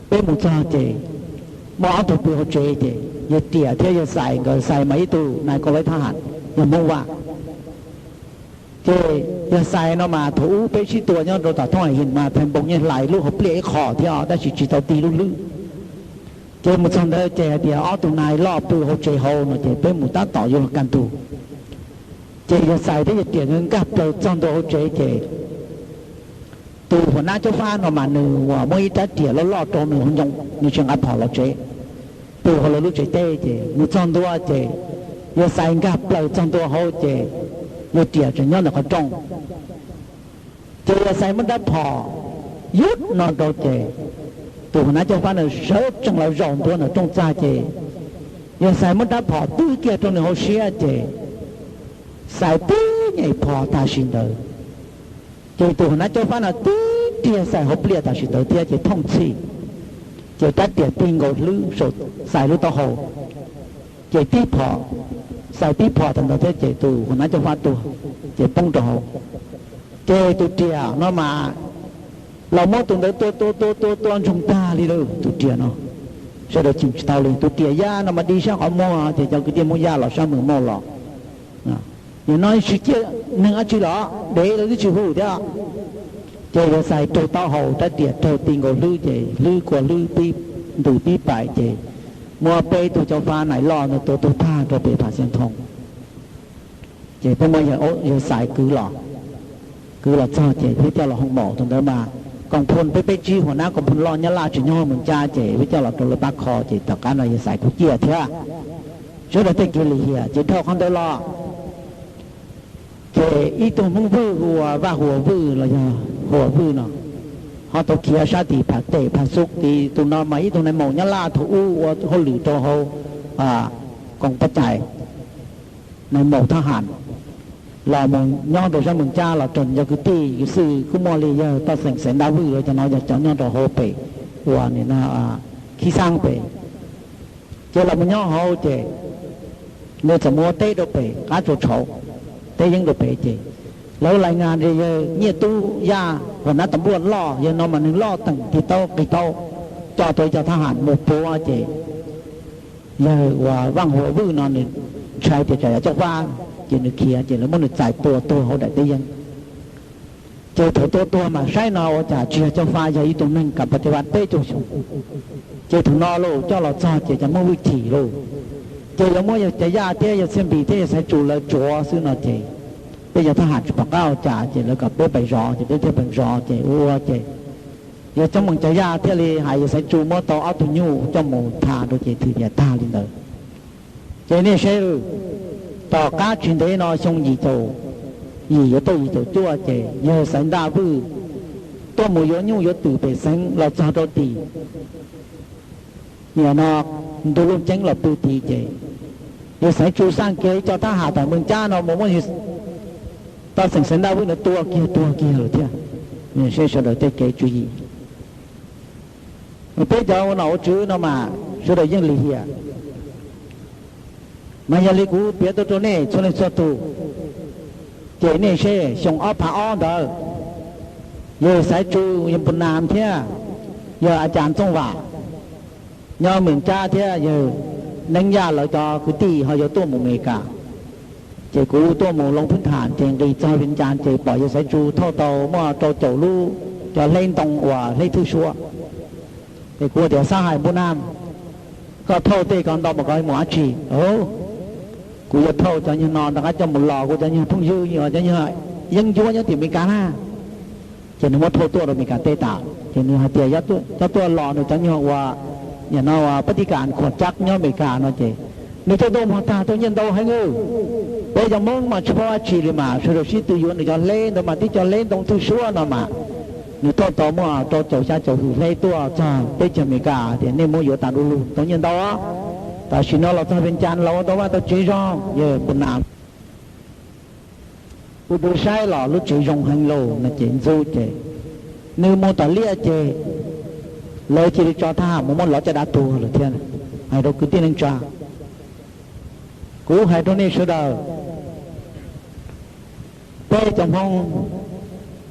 peb mus txog ces muaj ob tug pw hauv tsev ces yawg Tiam thiab yawg Xais nkawd, Xais mas ib tug nais koj lawv thab ham yog Hmoob Vaj. Ces yawg Xais no mas thaum ub peb sib tua nyob rau tom Thoob Hais His mas thais npoo nyiaj hlais lub hauv pliaj ib qho thiab tab sis tsis tau tig lub hlwb. Ces mus txog ntawd ces hais tias ob tug nais loj pw hauv tsev hauv no ces peb mus tab tom yuav luag kaj ntug. Ces yawg Xais thiab yawg Tiam nkawd nkag plaws txog ntua hauv tsev ces tus huas nab Caub Fab no mas nws uas muab ib rab riam loj loj rau nws hauv ncoo, nws tsis nqa phom los tsev, pw hauv lawv lub tsev teb. Ces mus txog ntua ces yawg Xais nkag plaws txog ntua hauv ces yawg Tiam tseem nyob ntawm qhov rooj. Ces yawg Xais muab rab phom yub no rau ces tus huas nab Caub Fab na sawv tsees los zaum ntua ntawm rooj txag ces yawg Xais muab rab phom twb kiag rau nws hauv siab ces Xais tib nyem phom tam sim ntawd. Ces tus huas nab Caub Fab no tib riag Xais hauv pliaj tam sim ntawd thiab ces thooj txhij, ces rab riam tig nkaus hlwb saum Xais lub taub hau. Ces tib phom, Xais tib phom tam ntawd thiab ces tus huas nab Caub Fab tuag, ces poob rau hauv. Ces tus riam no mas los muab tus ntawd tua tua tua tua tua ntsoog tag li lawm tus riam no. Sawv daws cheem tsis tau li. Tus riam yaj no mas dig sab qhov muag ces cov kwv tij Hmoob Yaj los sab Mws Mauj los. Nim no tsis ciaj neeg dab tsi los dev lawv twb tsis hu thiab. Ces yawg Xais raug taub hau rab riam raug ti nkaus hlwb ces hlwb kua hlwb pib ntws pib paim ces muaj peb tug cob fab nais loj ntawd tua tuag tag rau pem Pham Xiav Thoo. Ces peb muab yawg Xais kwv los, kwv los txog ces peb coj los hoo maum. Thaum ntawd mas koom phu peb peb tsib huam nab koom phu loj Nyab Laj tsis nyob Moos Cab ces peb coj los rau lawv pab kho ces tom qab no yawg Xais kuj ciaj thiab. Sawv daws tej kev lim hiam ces dhau qhov ntawd los ces ib tug Hmoob Vwj hu ua Vaj Huas Vwj los yog Huas Vwj no ho tau khiav sab tim Pham Tem Pham Xub tid. Tus no mas ib tug nais maum Nyab Laj thaum ub ua hauj lwm rau hauv koom pab cai, nais maum thab ham, los mus nyob rau sab Moos Cab los raws nco kwv tij kwv xwm kuj muaj li yawg Toj Xeem Xaiv Ntaj Vwj los cov no yog cov nyob rau hauv pem uas nim no Khib Xaab pem. Ces los mus nyob hauv ces nws txawm mus ua teb rau pem qab tsua tshauv, teb yeeb rau pem ces lawv lais ngas tias yawg Nyiaj Tub Yaj huam nab tas npuaj loj, yawg no mas neeg loj teem tig taub qig taub, coj tau ib co thab ham mus puav ces yawg uas Vaj Huas Vwj no nws ntshai tias tsam yog cob fab ces nws khiav ces lawv muab nws txais tua tuag hauv daim teb yeeb. Ces thaum tua tuag mas saib no ua cas tsis yog cob fab, yog ib tug neeg kam pas tes vas peb caug xyoo. Ces thaum no lauj coj los txog ces cov Hmoob Vwj chim lauj, ces yuav muab yawg Caiv Yaj thiab yawg Txhiaj Npis thiab yawg Xaiv Tsu lawv tsuav xwb no ces peb cov thab ham tsis pom qab ua cas ces lawv kom peb pais zov ces peb thiaj pais zov ces ua ua ces yawg Txhiaj Npis Caiv Yaj thiaj li hais yawg Xaiv Tsu muab tau ob tug nyuj coj mus tham rau ces thwm tias tag li ntawd. Ces nej saib, tom qab tsis ntev no xyoo yim caum yim yuav tau yim caum cuaj ces yawg Xaiv Ntaj Vwj tuaj mus yuav nyuj yuav twm pem xeev los txog rau tim nim no ntu Looj Ceeb los pw tid ces yawg Xaiv Tsu xaj kiag ib co thab ham tom Moos Cab no mus muab Toj Xeem Xaiv Ntaj Vwj no tua kiag tuag kiag lawm thiab. Seb sawv daws tej kev tswv yim, peb cov ua nom ua tswv no mas sawv daws yeej lim hiam. Mas yog li kuv piav tuaj rau nej txhua leej txhua tus, ces nej seb xyoo ob phav ob ntawd, yawg Xaiv Tsu, yawg Npus Nas thiab yawg A Cas Txooj Vam nyob Moos Cab thiab yawg Neeb Yaj lawv cov kwv tij ho yuav tuaj mus Amelikas. Ces kuv tuaj mus Loos Phwb Tham ces nqis txog Vias Cas ces pom yawg Xaiv Tsu thauj tau muaj rau caum lub cov hleb ntoo uas hleb thwj suab. Ces kuv tias Xab Hais Npus Nas, koj thauj tej ko ntau mas koj mus dab tsi? Kuv yuav thauj cov nyuag no rov qab coj mus los kuv cov nyuag phooj ywg, cov nyuag yeeb ncuab nyob tim Amelikas na. Ces nws muab thauj tuaj rau Amelikas teb tas ces nws hais tias cov tuaj los nws cov nyuag uas nim no uas pab tis kas khuam cab nyob Amelikas no ces nws tuaj tuaj muag tag tuaj nyiaj ntau heev. Peb cov Hmoob mas tsis paub dab tsi li mas sawv daws sib tw yuav nws cov hleb ntawd mas tib co hleb ntoo thwj suab no mas nws thauj tau muaj rau caum xya caum hwm hleb tuaj txog teb chaws Amelikas tias nej muab yuav tas du lug tau nyiaj ntau. Tam sim no los txog Vias Cas los ua tau vaj tau tsev zoo, yawg Npus Nas, kuv tus saib los lub tsev zoo heev lauj no ces ntxub ces nws mus tom liaj ces lawv cia li tso thab ham mus muab lov caj dab tuag lawm thiab. Hais rau kwv tij neej tsa, kuv hais rau nej sawv daws, peb cov Hmoob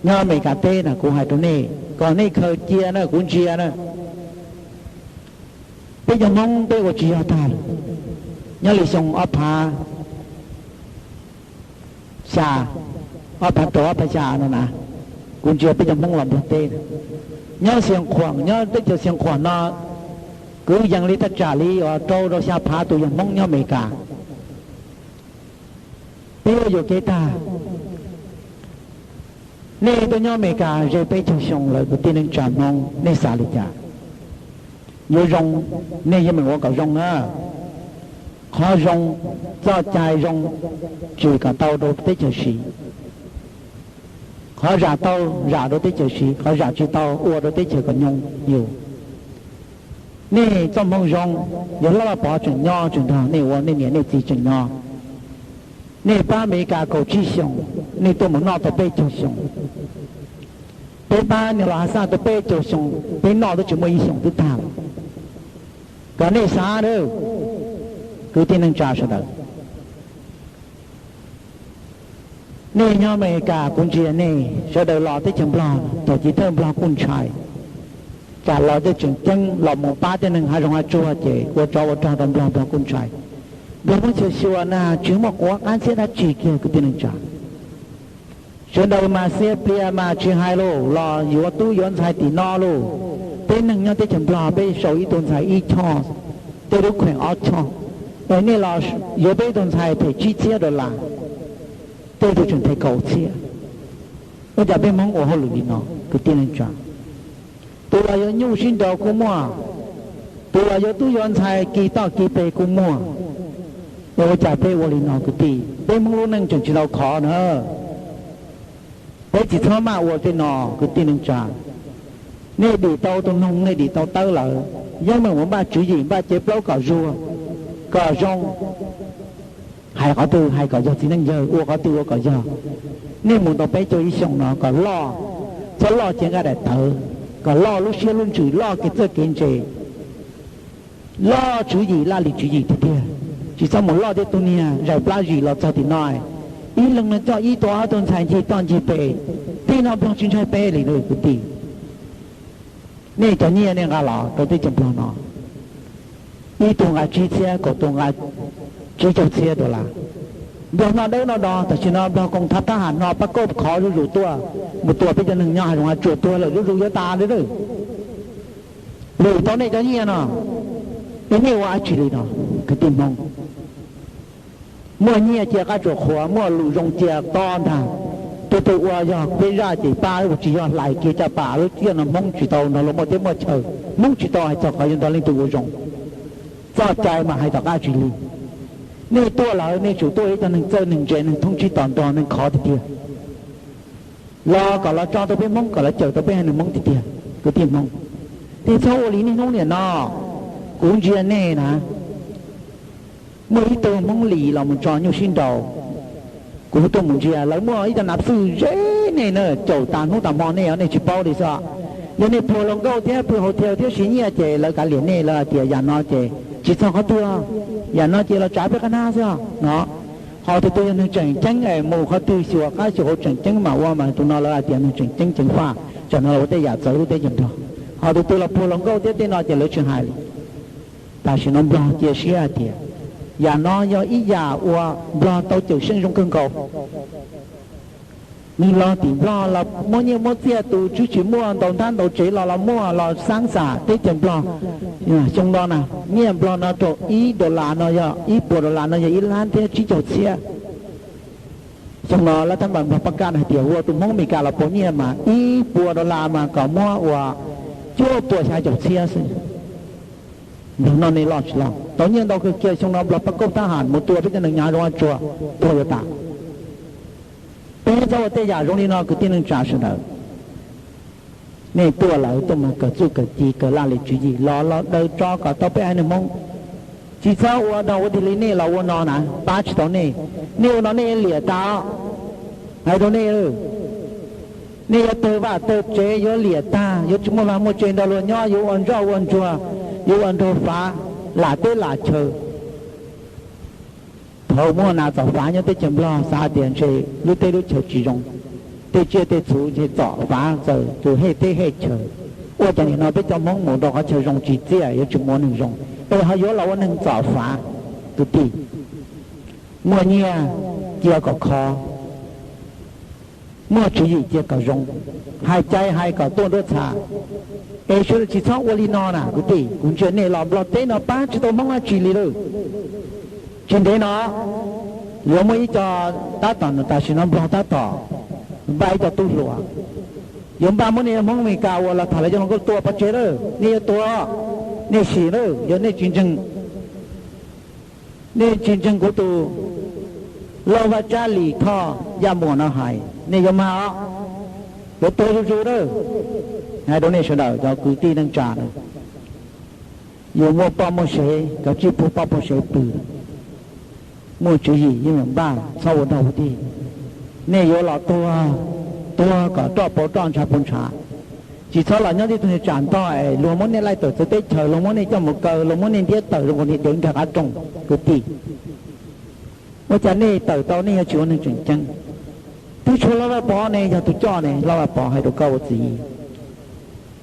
nyob Amelikas teb na, kuv hais rau nej kom nej khaws cia na, kuv ntsia na. Peb cov Hmoob peb ua tsis yog tag lawm. Nyob li xyoo ob phav xya, ob phav rau ob phav xya no na, kuv ntsia peb cov Hmoob los Nplog teb na, nyob Xia Khuam, nyob teb chaws Xia Khuam no, kwv yees li thaj tsam li uas rau rau xya phav tus yog Hmoob nyob Amelikas. Peb yuam kev tag. Nej tuaj nyob Amelikas ze peb caug xyoo lawm kwv tij neej tsa Hmoob, nej xav li cas? Yuav zoo, nej yeej meem ua kom zoo na. Qhov zoo, txoj cai zoo, tsim kom tau rau teb chaws siv. Qhov zam tau, zam rau teb chaws siv, qhov zam tsis tau ua rau teb chaws kom nyoo yus. Nej txoj hmoo zoo, yog Hlob Vaj Pov tseem nyob tseem nrog nej ua, nej niam nej txiv tseem nyob. Nej pab Amelikas kaum tsib xyoos, nej tuaj mus noj tau peb caug xyoo. Peb pab niam laus Hav Xaj tau peb caug xyoo, peb noj twb tsis muaj ib xyoos twb tag lawm. Kom nej xav na, kwv tij neej tsa sawv daws. Nej nyob Amelikas kuv ntsia nej sawv daws los teb chaws Nplog, thaum chiv thawj Nplog kuj ntshai, tsam los tej tseem ceeb los mus pab tej neeg hav zoov hav tsuag ces ua tsov ua rog rau Nplog, Nplog kuj ntshai. Nplog Hmoob xyuas xyuas na tsis muaj quav qab ntxhiab dab tsi kiag kwv tij neej tsa. Sawv daws mas xiab plias mas tsis hais los los yuav tub yuav ntxhais tim no lauj. Peb neeg nyob teb chaws Nplog peb sau ib tug ntxhais ib choj, tej lub kheem ob choj, es nej los yuav peb ib tug ntxhais them tsib txhiab dollar, tej tug tseem them kaum txhiab. Ua cas peb Hmoob ua hauj lwm li no kwv tij neej tsa? Tus los yuav nyuj sib nraus kuj muaj, tus los yuav tub yuav ntxhais kis toj kis pes kuj muaj. Es ua cas peb ua li no kwv tij? Peb Hmoob lub neej tseem tsis tau khov na. Peb tsis txhob maj ua tej no kwv tij neej tsa. Nej dim tau tus noog, nej dim tau tawb lawm, yeej meem mus npaj tswv yim npaj cev plaub kom zuag, kom zoo. Hais qhov twg hais kom yog txiv neej yawg, ua qhov twg ua kom yog. Nej mus tau peb caug ib xyoos no kom loj, txhob loj cia nqaij daim tawv, kom loj lub siab lub ntsws, loj kev txawj kev ntse, loj tswv yim laj lim tswv yim tiag tiag. Tsis txhob mus loj thiab tus niag zais plab zis los txog tim no, ib leeg no coj ib tug ob tug ntxhais ncig toj ncig pes, tej no Nplog tsis ntshai peb li lauj kwv tij. Nej cov nyiaj nej nqa los rau teb chaws Nplog no, ib tug nqa tsib txhiab, kaum tus nqa tsib caug txhiab dollar. Nplog noj dawb noj do, tam sim no Nplog koom thab thab ham no pab kauj khov zuj zus tuaj, mus tua peb cov neeg nyob hav zoov hav tsuag tuag lawm zuj zus yuav tas li lawm. Lwm tau nej cov nyiaj no, es nej ua dab tsi li no kwv tij Hmoob? Muaj nyiaj cia qab tsuas qhuav, muaj lus zoo cia to ntag. Tus twg ua yog peb zaj ces pab, tsis yog hlais kiag caj pas lub tiaj no Hmoob tsis tau nrog luag muaj teb muaj chaw, Hmoob tsis tau hais txog qhov yuav nrog leej twg ua zoo. Txoj cai mas hais tom qab tsis lig. Nej tuaj lawm nej tsum tuaj ib tug neeg txawj neeg ntse neeg thoob tsib tos nrog neeg khov tiag tiag. Los kom los tso tau peb Hmoob, kom los cawm tau peb haiv neeg Hmoob tiag tiag kwv tij Hmoob. Nej txhob ua li niaj hnub niam no, kuv ntsia nej na. Muaj ib tug Hmoob Lis los mus tso nyuj sib nraus, kuv tuaj mus ntsia lawv muaj ib co nav xwj ze nej na, caum tas hnub tas hmo nej os nej tsis paub li xwb. Yog nej pluag hluas nkauj thiab pw hau thiau thiab siv nyiaj ces lawv kav liam nej, lawv hais tias yam no ces tsis txog qhov twg, yam no ces los tsav peb qab hnab xwb no. Ho tus twg yog neeg tseem ceeb es mus qhov twg xyuas qab xyuas hauv tseem ceeb mam ua mas tus no lawv hais tias neeg tseem ceeb ceev faj, tsam no los ua tej yam txawv lub teb chaws Nplog. Ho tus twg los pluag hluas nkauj thiab tej no ces lawv tsis hais li. Tam sim no Nplog cia siab hais tias yam no yog ib yam uas Nplog tau cawm seej zoo kawg nkaus. Nws los tim Nplog los muab nyiaj muab txiaj, tus tswv tsis muaj, ntaus ntab ntaus tsev los los muaj, los xaab xam teb chaws Nplog. Xyoo no na, nyiaj Nplog no rau ib dollar no yog, ib puas dollar no yog ib lab thiab tsib caug txhiab. Xyoo no lawv thab npas Nplog pab kab hais tias ua tus Hmoob Meskas los puas nyiaj mas ib puas dollar mas kom muab ua cuaj puas xya caum txhiab xwb. Nplog noj nej loj tsis loj, tau nyiaj ntau kawg kiag. Xyoo no Nplog pab kauj thab ham mus tua peb cov neeg nyob hav zoov hav tsuag tuag yuav tas. Peb txhob ua tej yam zoo li no kwv tij neej tsa sawv daws. Nej tuaj lawm tuaj mus kawm txuj kawm ci kawm laj lim tswv yim los los daws tso kom tau peb haiv neeg Hmoob. Tsis txhob ua no ua tig li nej los ua no na, pab tsis tau nej. Nej ua no nej liam tas. Hais rau nej, nej yuav tawg vaj tawg tsev, yuav liam tag, yuav tsis muaj vaj muaj tsev nrog luag nyob, yuav ua ntsoj ua ntsuag, yuav ua nraug fav, lam teb lam chaw. Thaum muaj nas txom fav nyob teb chaws Nplog xav tias ntshe lub teb lub chaw tsis zoo, tej tsiaj tej txhu ntshe txom fav txaws tus hej teb hej chaw. Ua cas nim no peb cov Hmoob mus rau qhov chaw zoo tsis txiaj, yuav tsis mus ua neeg zoo, es ho yuav los ua neeg txom fav. Tus tij, muaj nyiaj cia kom khov, muaj tswv yim cia kom zoo, hais cai hais kom tuaj nruab txha. Es sawv daws tsis txhob ua li no na kwv tij. Kuv ntsia nej los Nplog teb no pab tsis tau Hmoob dab tsi li lawm. Tsis ntev no yuav muaj ib co tab tom, tam sim no Nplog tab tom npaj ib co tub hluas, yuav npaj muab nej Hmoob Amelikas uas los tham lawv cov hluas nkauj tua pov tseg lawm. Nej yuav tua, nej sim lawm, yog nej tsis ntseeg, nej tsis ntseeg kuv tus Lauj Vaj Tsab Lis Thoj Yaj Muas no hais, nej yuav mag os, yuav tuag zuj zus lawm. Hais rau nej sawv daws cov kwv tij neej tsa na, yus muaj poj muaj sev, kav tsij pub poj pub sev pw. Muaj tswv yim yeej yuav npaj, txhob ua dog ua dig. Nej yuav los tuag, tuag kom roj pau roj ntshav pau ntshav. Tsis txhob los nyob tib tug tsam ntog es luag muab nej laij tawm txawv teb chaws, luag muab nej coj mus kaw, luag muab nej ntiab tawm zoo nkaus niag dev nrag qab rooj kwv tij. Ua cas nej tawm tau nej yuav tsis ua neeg tseem ceeb? Twb tshuav Lauj Vaj Pov ne yog tus coj ne, Lauj Vaj Pov hais rau koj ua txiv.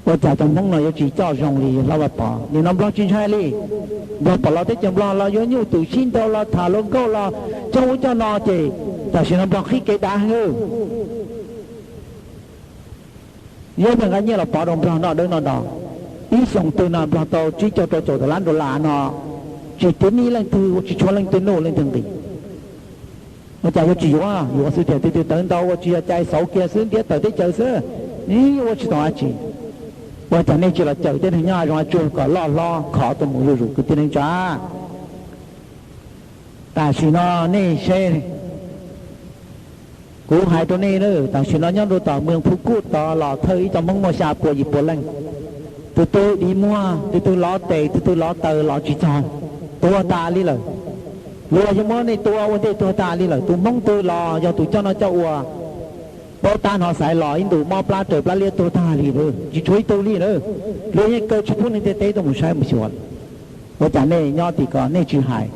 Ua cas cov Hmoob no yuav tsis coj zoo li Hlob Vaj Pov? Nim no Nplog tsis ntshai li. Nplog pom los teb chaws Nplog los yuav nyuj twm sib nraus los tham luag nkauj los coj ub coj no ces tam sim no Nplog qhib kev dav heev. Yuav pheej nqa nyiaj los pov rau Nplog noj dawb noj do. Ib xyoos twg no Nplog tau tsib caug rau caum tawm lab dollar no, tsis tiv nij leej twg, tsis tshua leej twg nuj leej twg nqis. Ua cas yuav tsis yuav? Yuav xwb tiag, twg twg tawv ntau ua tsis yog cai xauv kiag xwb ntiab tawm teb chaws xwb, ua tsis tau dab tsi. Ua cas nej tsis los cawm tej neeg nyob hav zoov hav tsuag kom loj hlob khov tuaj mus zuj zus kwv tij neej tsa? Tam sim no nej seb, kuv hais rau nej na, tam sim no nyob rau tom Mws Phu Kuj tod los thawj ib co Hmoob muaj xya pua yim pua leej. Tus twg dim muag, tus twg lov tes, tus twg lov taw los tsis txog, tuag tas li lawm. Luag yuav muab nej tua ua ntej tuag tas li lawm. Tus Hmoob twg los yog tus coj noj coj ua, paub tab hnov xaiv los ib ntus mob plab raws plab liab tuag tag li lawm, tsis tshuav ib tug li na. Luag yeej kaw tsis pub neeg ntiaj teb tuaj mus saib mus xyuas. Ua cas nej nyob tim ko nej tsis hais,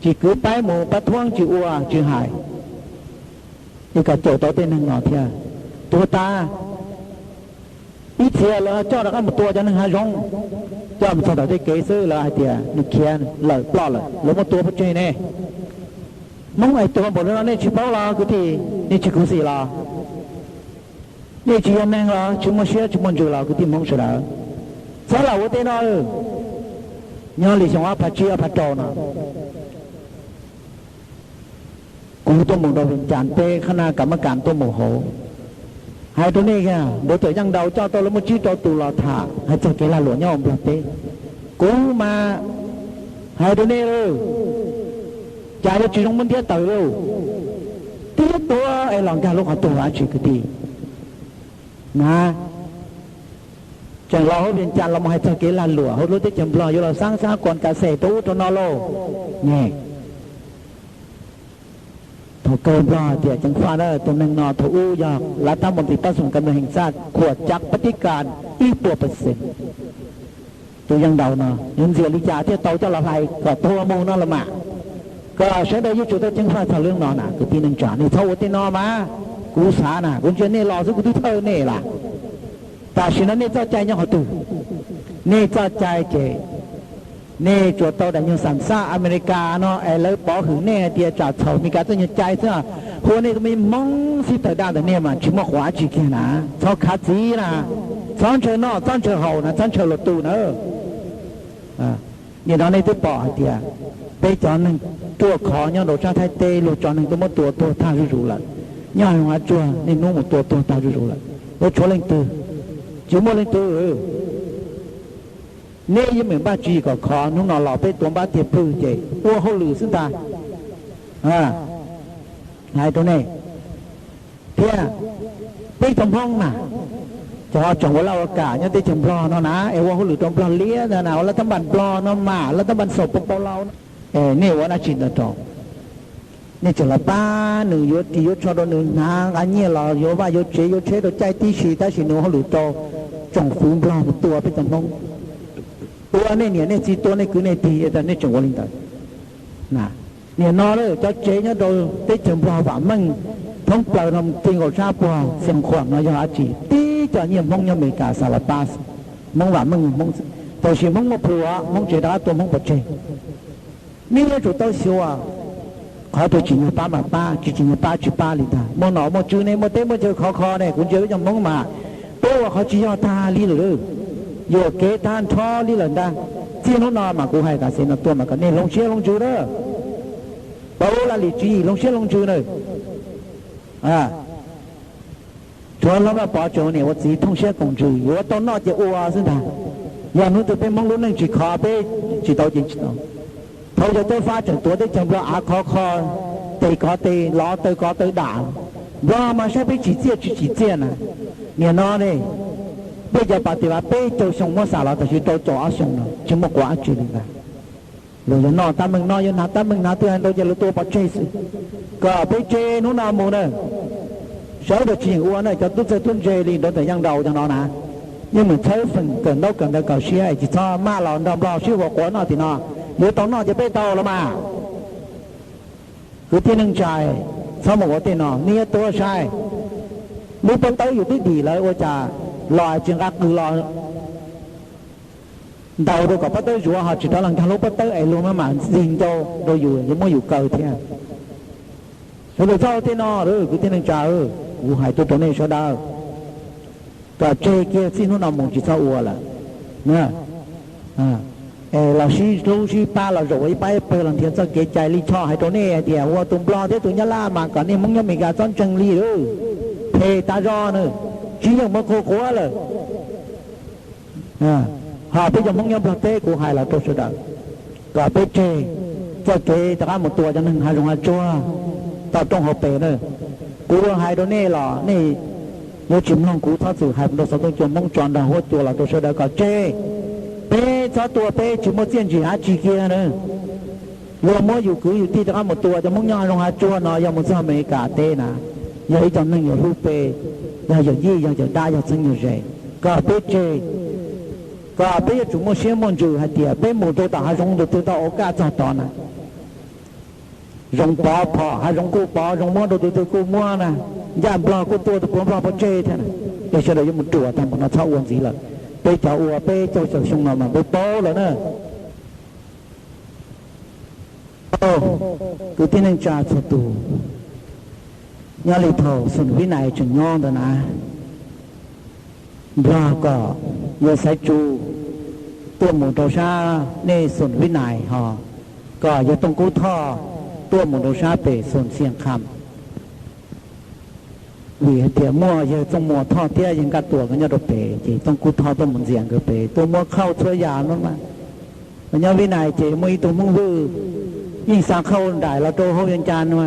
tsis kwv paib mus pab thuab tsis ua tsis hais, es kom caum tau tej neeg no thiab? Tuag tas, ib txhia lawv coj rov qab mus tua cov neeg hav zoov, coj mus txog tom tej kev xwb lawv hais tias nws khiav lawm ploj lawm, lawv muab tua pov tseg ne. Hmoob es tuag npaum li no nej tsis paub los kwv tij, nej tsis khuv xim los? Nej tsis yog neeg los tsis muaj siab tsis muaj ntsws los kwv tij Hmoob sawv daws? Txhob lam ua tej no. Nyob li xyoo ob phav tsib ob phav rau no, kuv tuaj mus rau Vias Cas peb qhab na kam mab kam tuaj mus hauv. Hais rau nej, nraud tawm yeej nraud coj tau lawv muaj tsib rau tus los tham hais txog kev lag luam nyob hauv Nplog teb. Kuv mas hais rau nej, cas yuav tsis zoo muab ntiab tawm lauj? Twb tuag es los nkag lub qhov tuag dab tsi kwv tij na? Tseem los hauv Vias Cas los mus hais txog kev lag luam hauv lub teb chaws Nplog yuav los xab xab kuas kas xes rau ub rau no lauj ne. Thaum kawg Nplog tias ceev faj na, tus neeg no thaum ub yog lav tab moos tim pab xoom kas mws heem xaj khuam cav pab tib kas ib puas pawv xees. Tus yeej nraud no yuav ntxias li cas thiaj tau coj los hlais kom tuag mus no los mas, kom sawv daws yuav tsum tau ceev faj txog lub no na kwv tij neej tsa. Nej txhob ua tej no mas, kuv xav na kuv ntsia nej los xwb kuv twb thawj nej lawm. Tam sim no nej txoj cai nyob qhov twg? Nej txoj cai ces nej tsuas tau daim nyuag xam xaj Amelikas no es lawv pov hwm nej hais tias tsam txhaum Meskas txoj nyuag cai xwb, hu nej tus me Hmoob xib tawm daj ntawm nej mas tsis muaj quav dab tsi kiag na. Txhob khav txiv na, txhob ntshaw noj txhob ntshaw haus na, txhob ntshaw luag tu na. Nim no nej twb pom hais tias peb cov neeg ruaj khov nyob rau sab Thaib teb luag tso neeg tuaj muab tua tuag tag zuj zus lawm. Nyob hav zoov hav tsuag niaj hnub mus tua tuag tag zuj zus lawm, yuav tshuav leej twg? Tsis muaj leej twg. Nej yeej meem npaj tswv yim kom khov, hnub no los peb tuav npab tiag pwg ces ua hauj lwm xwb ntag. Hais rau nej thiab, peb cov Hmoob na, cov tseem ua laj ua kam nyob teb chaws Nplog no na es ua hauj lwm rau Nplog liab ntag na, ua laj tab npas Nplog no mas, laj tab npas xaum pau pau laus no, nej ua dab tsi ntawd rau? Nej tseem los pab nws yuav ris yuav tsho rau nws, hnav nqa nyiaj los yuav vaj yuav tsev yuav tsheb rau caij tib si, tab sis nws ua hauj lwm rau tsoom fwv Nplog mus tua peb cov Hmoob, tua nej niam nej txiv, tua nej kwv nej tij, nej tseem ua li ntawd. Nim no cov tsev nyob rau teb chaws Nplog vam meej thoob plaws no, ti nkaus sab puag Xeev Khuam no yog dab tsi? Tib co nyiaj Hmoob nyob Amelikas xas las pas, Hmoob vam meej Hmoob, tab sis Hmoob muaj plhus, Hmoob tseem rov qab tua Hmoob pov tseg. Nej yuav tsum tau xyuas, qhov twg tsim nyog pab mas pab, tsis tsim nyog pab tsis pab li ntag. Muaj nom muaj tswv ne, muaj teb muaj chaw khov kho ne, kuv ntsia peb cov Hmoob mas peb ua qhov tsis yog tag li lawm, yuam kev tag nrho li lawm ntag. Txij hnub no mas kuv hais tas xev no tuaj mas kom nej hloov siab hloov ntsws na, pauv laj lim tswv yim hloov siab hloov ntsws na. Tsuav Hlob Vaj Pov tseem ua niam ua txiv thooj siab koom ntsws, yuav tau noj ces ua xwb ntag. Yog hnub twg peb Hmoob lub neej tsis khov, peb tsis tau ces tsis tau. Thaum yog Cob Fab tseem tuav teb chaws Nplog av khov kho, tes kov tes, lov taw kov taw dam, Nplog mas saib peb tsim txiaj tsis tsim txiaj na. Nim no ne, peb cov pas tis vas peb caug xyoo muab xam los tam sim rau caum ob xyoo no tsis muaj quav dab tsi li ntag. Luag yuav noj tab meeg noj, yuav hnav tab meeg hnav, twb hais ntau ces luag tua pov tseg xwb. Kom peb tsev hnub no mus na, sawv daws tsis yeem ua na, cov tub txawj tub ntse li nraud ntawm yeej nraud cov no na, yeej meem txhawb feem kawm ntaub kawm ntawv kom siab es tsis txhob maj los nrog Nplog sib huas quav noj tim no. Yuav tau noj ces peb tau los mas. Kwv tij neej tsa, txhob mus ua tej no, nej yuav tuag sai. Lub pob tawb yus twb dim lawm ua cas los tsis nqa qws los ntaus rau kom pob tawb zuav ho tsis rov los nkag lub pob tawb es luag maj mam ntxig ncau rau yus yuav muab yus kaw thiab. Sawv daws txhob ua tej no, kwv tij neej tsa, kuv hais tuaj rau nej sawv daws, kom tseg kiag txij hnub no mus tsis txhob ua lawm. Es los sib hlub sib pab los zaum ua ib pab ib pawg los nrhiav txoj kev cai li Choj hais rau nej hais tias ua tus Nplog thiab tus Nyab Laj mas kom nej Hmoob nyob Amelikas txhob ntseeg li, phem tas zog na, tsis yeej muaj qhuav qhuav lawm. Ho peb cov Hmoob nyob Nplog teb kuv hais los rau sawv daws, kom peb tseg txoj kev rov qab mus tua cov neeg hav zoov hav tsuag toj roob hauv pes na. Kuv hais rau nej los nej yuav tsis mloog, kuv txhob txwm hais rau xov tooj cua Hmoob tso nrog huab cua los rau sawv daws kom tseg. Peb txhob tua peb tsis muaj txiaj ntsig dab tsi kiag na. Luag muab yus kwv yus tij rov qab mus tua cov Hmoob nyob hav zoov hav tsuag no yog mus txog Amelikas teb na, yog ib co neeg yus hlub peb, yog yawm yij yog yawm dab yog txheeb yog ze, kom peb tseg, kom peb yuav tsum muaj siab muaj ntsws hais tias peb mus rau tom hav zoov tus twg tau ua kaj txog tod na, zoov pov phom hav zoov kuj pov, zoov muab rau tus twg kuj muab na, ncaj Nplog kuj tua tus puav Nplog pov tseg thiab na. Es sawv daws yuav mus ruam tag npaum no txhob ua ntxiv lawm. Peb cov ua peb caug xyoo no mas peb paub lawm na. Kwv tij neej tsa txhua tus, nyob li thaum Xum Vib Nais tseem nyob ntawd na, Nplog kom yawg Xaiv Tsu tuaj mus rau sab nej Xum Vib Nais ho, kom yawg Tooj Kub Thoj tuaj mus rau sab pem Xum Xias Kham. Vim hais tias muaj yawg Txooj Muas Thoj thiab yawg Nkaj Tuam nkawd nyob rau pem, ces Tooj Kub Thoj tuaj mus ntxias nkawd pem, tuaj muab khauj txhua yam no mas. Nyob Vib Nais ces muaj ib tug Hmoob Vwj yeej xa khauj nraim los rau hauv Vias Cas no,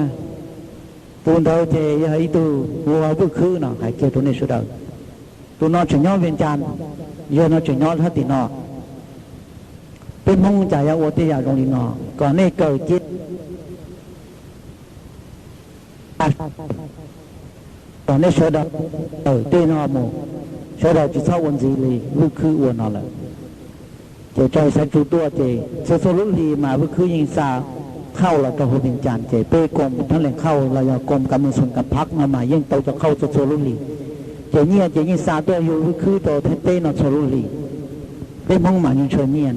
tus ntawd ces yog ib tug hu ua Vwj Khwb no, hais kiag rau nej sawv daws. Tus no tseem nyob Vias Cas, yawg no tseem nyob sab tim no. Peb Hmoob cas yuav ua tej yam zoo li no, kom nej kawm cia kom nej sawv daws tawm tej no mus, sawv daws tsis txhob ua ntxiv li Vwj Khwb ua no lawm. Ces tso Xaiv Tsu tuaj ces txhua txhua lub hlis mas Vwj Khwb yeej xa khauj los rau hauv Vias Cas, ces peb koom thab lees khauj los yog koom kam mus xoom kam phab no mas yeej tau cov khauj txhua txhua lub hlis. Ces nyiaj ces yeej xa tuaj yug Vwj Khwb rau Thaib teb no txhua lub hlis. Peb Hmoob mas yeej ntshaw nyiaj.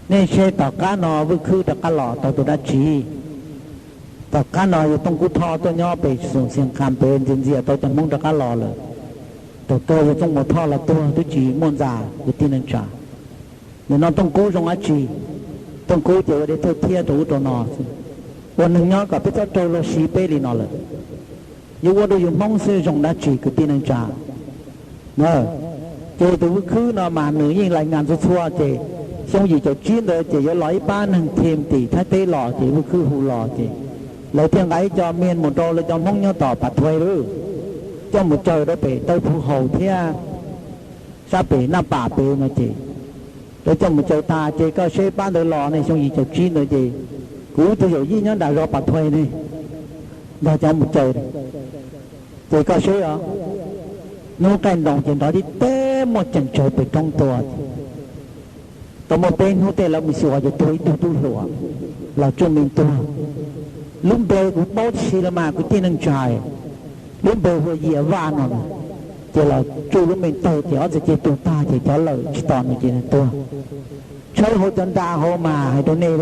Nej saib tom qab no Vwj Khwb rov qab los tau tus dab tsi? Tom qab no yog Tooj Kub Thoj tuaj nyob pem Xum Xias Kham pem ntxias ntxias tau cov Hmoob rov qab los lawm. Thaum kawg yog Txooj Muas Thoj los tuag twb tsis muaj ntxa, kwv tij neej tsa. Nim no Tooj Kub zoo dab tsi? Tooj Kub ces ua dej thawj thiab rau ub rau no xwb. Ua neeg nyob kom peb txhob raug luag siv peb li no lawm. Yuav ua rau yus Hmoob xwb zoo dab tsi kwv tij neej tsa? Ces tus Vwj Khwb no mas nws yeej lais ngas txhua txhua ces xyoo yim caum tsib ntawd ces yuav los ib pab neeg thim tim Thaib teb los ces Vwj Khwb hu los ces lawv thiaj nqa ib co mias mus rau lawv cov Hmoob nyob tom Pas Thuais lawm, coj mus caw rau pem Taw Phu Haus thiab sab pem Naj Pam pem no ces lawv coj mus caw tas ces koj seb pab ntawd los ne, xyoo yim caum tsib ntawd ces kuv tus yawm yij nyob nram zos Pas Thuais ne nrog cov mus caw. Ces koj seb os, hnub qaij nroos ces nrov tib teb muaj ceem tsawv pem roob tuaj. Tau muaj peb hnub tej lawv mus xyuas ces tuag ib tug tub hluas los tsuj me tuag. Lub npe kuv paub tsis los mas kwv tij neej tsa, lub npe hu ua Yias Vaj no na. Ces los tsuj lub me tawg ces ob txhais ceg tuag tag ces cov lawm tsis tos nws ces nws tuag. Tshawb hauv cov nra hauv mas hais rau nej,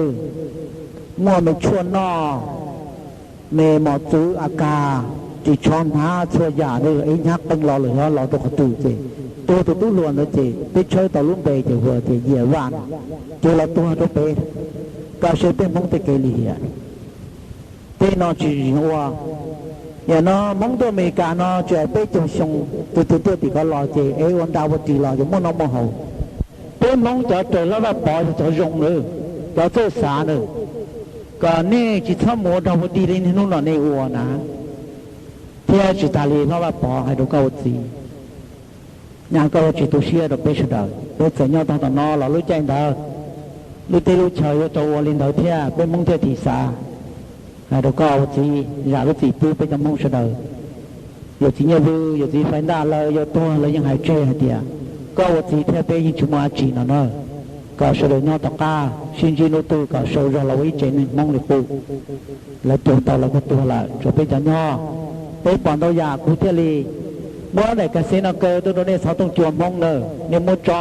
muaj me tshuaj noj, me mos txwv a kas, ris tsho hnav txhua yam, ib hnyav qee los lawm xyov los rau qhov twg ces tuag tus tub hluas ntawd ces peb tshawb tau lub npe ces hu tias Yias Vaj no. Ces los tuag rau pem, koj saib peb Hmoob tej kev lim hiam. Tej no tsis ua. Yam no Hmoob tuaj Amelikas no tsis hais peb caug xyoo, tus twg tuaj tim ko los ces es ua nra ua ris los yuav muaj noj muaj haus. Peb Hmoob cov raws Hlob Vaj Pov yog cov zoo na, cov txawj xav na, kom nej tsis txhob mus ua dog ua dig li niaj hnub no nej ua na. Thiab tsis tas li Hlob Vaj Pov hais rau koj ua txiv, nyaj koj yuav tsis tu siab rau peb sawv daws. Peb txawm nyob tag tom no los lub caij ntawd lub teb lub chaw yuav tau ua li ntawd thiab peb Hmoob thiaj thim xav. Hais rau koj ua txiv, zam lub txim pub peb cov Hmoob sawv daws. Yawm txiv Nyiaj Vwj, yawm txiv Fais Ntaj lawv yuav tuag lawv yeej hais tseg hais tias koj ua txiv thiab peb yeej tsis muaj dab tsi no na. Kom sawv daws nyob tom qab sib ntsib hnub twg kom sau zog los ua ib tsev neeg Hmoob li qub. Lawv tuag tau lawv kuj tuag lawm, tsuas peb cov nyob. Peb pom ntau yam kuv thiaj li Muab daim ka xev no kaw tuaj rau nej xov tooj cua Hmoob na, nej muab tso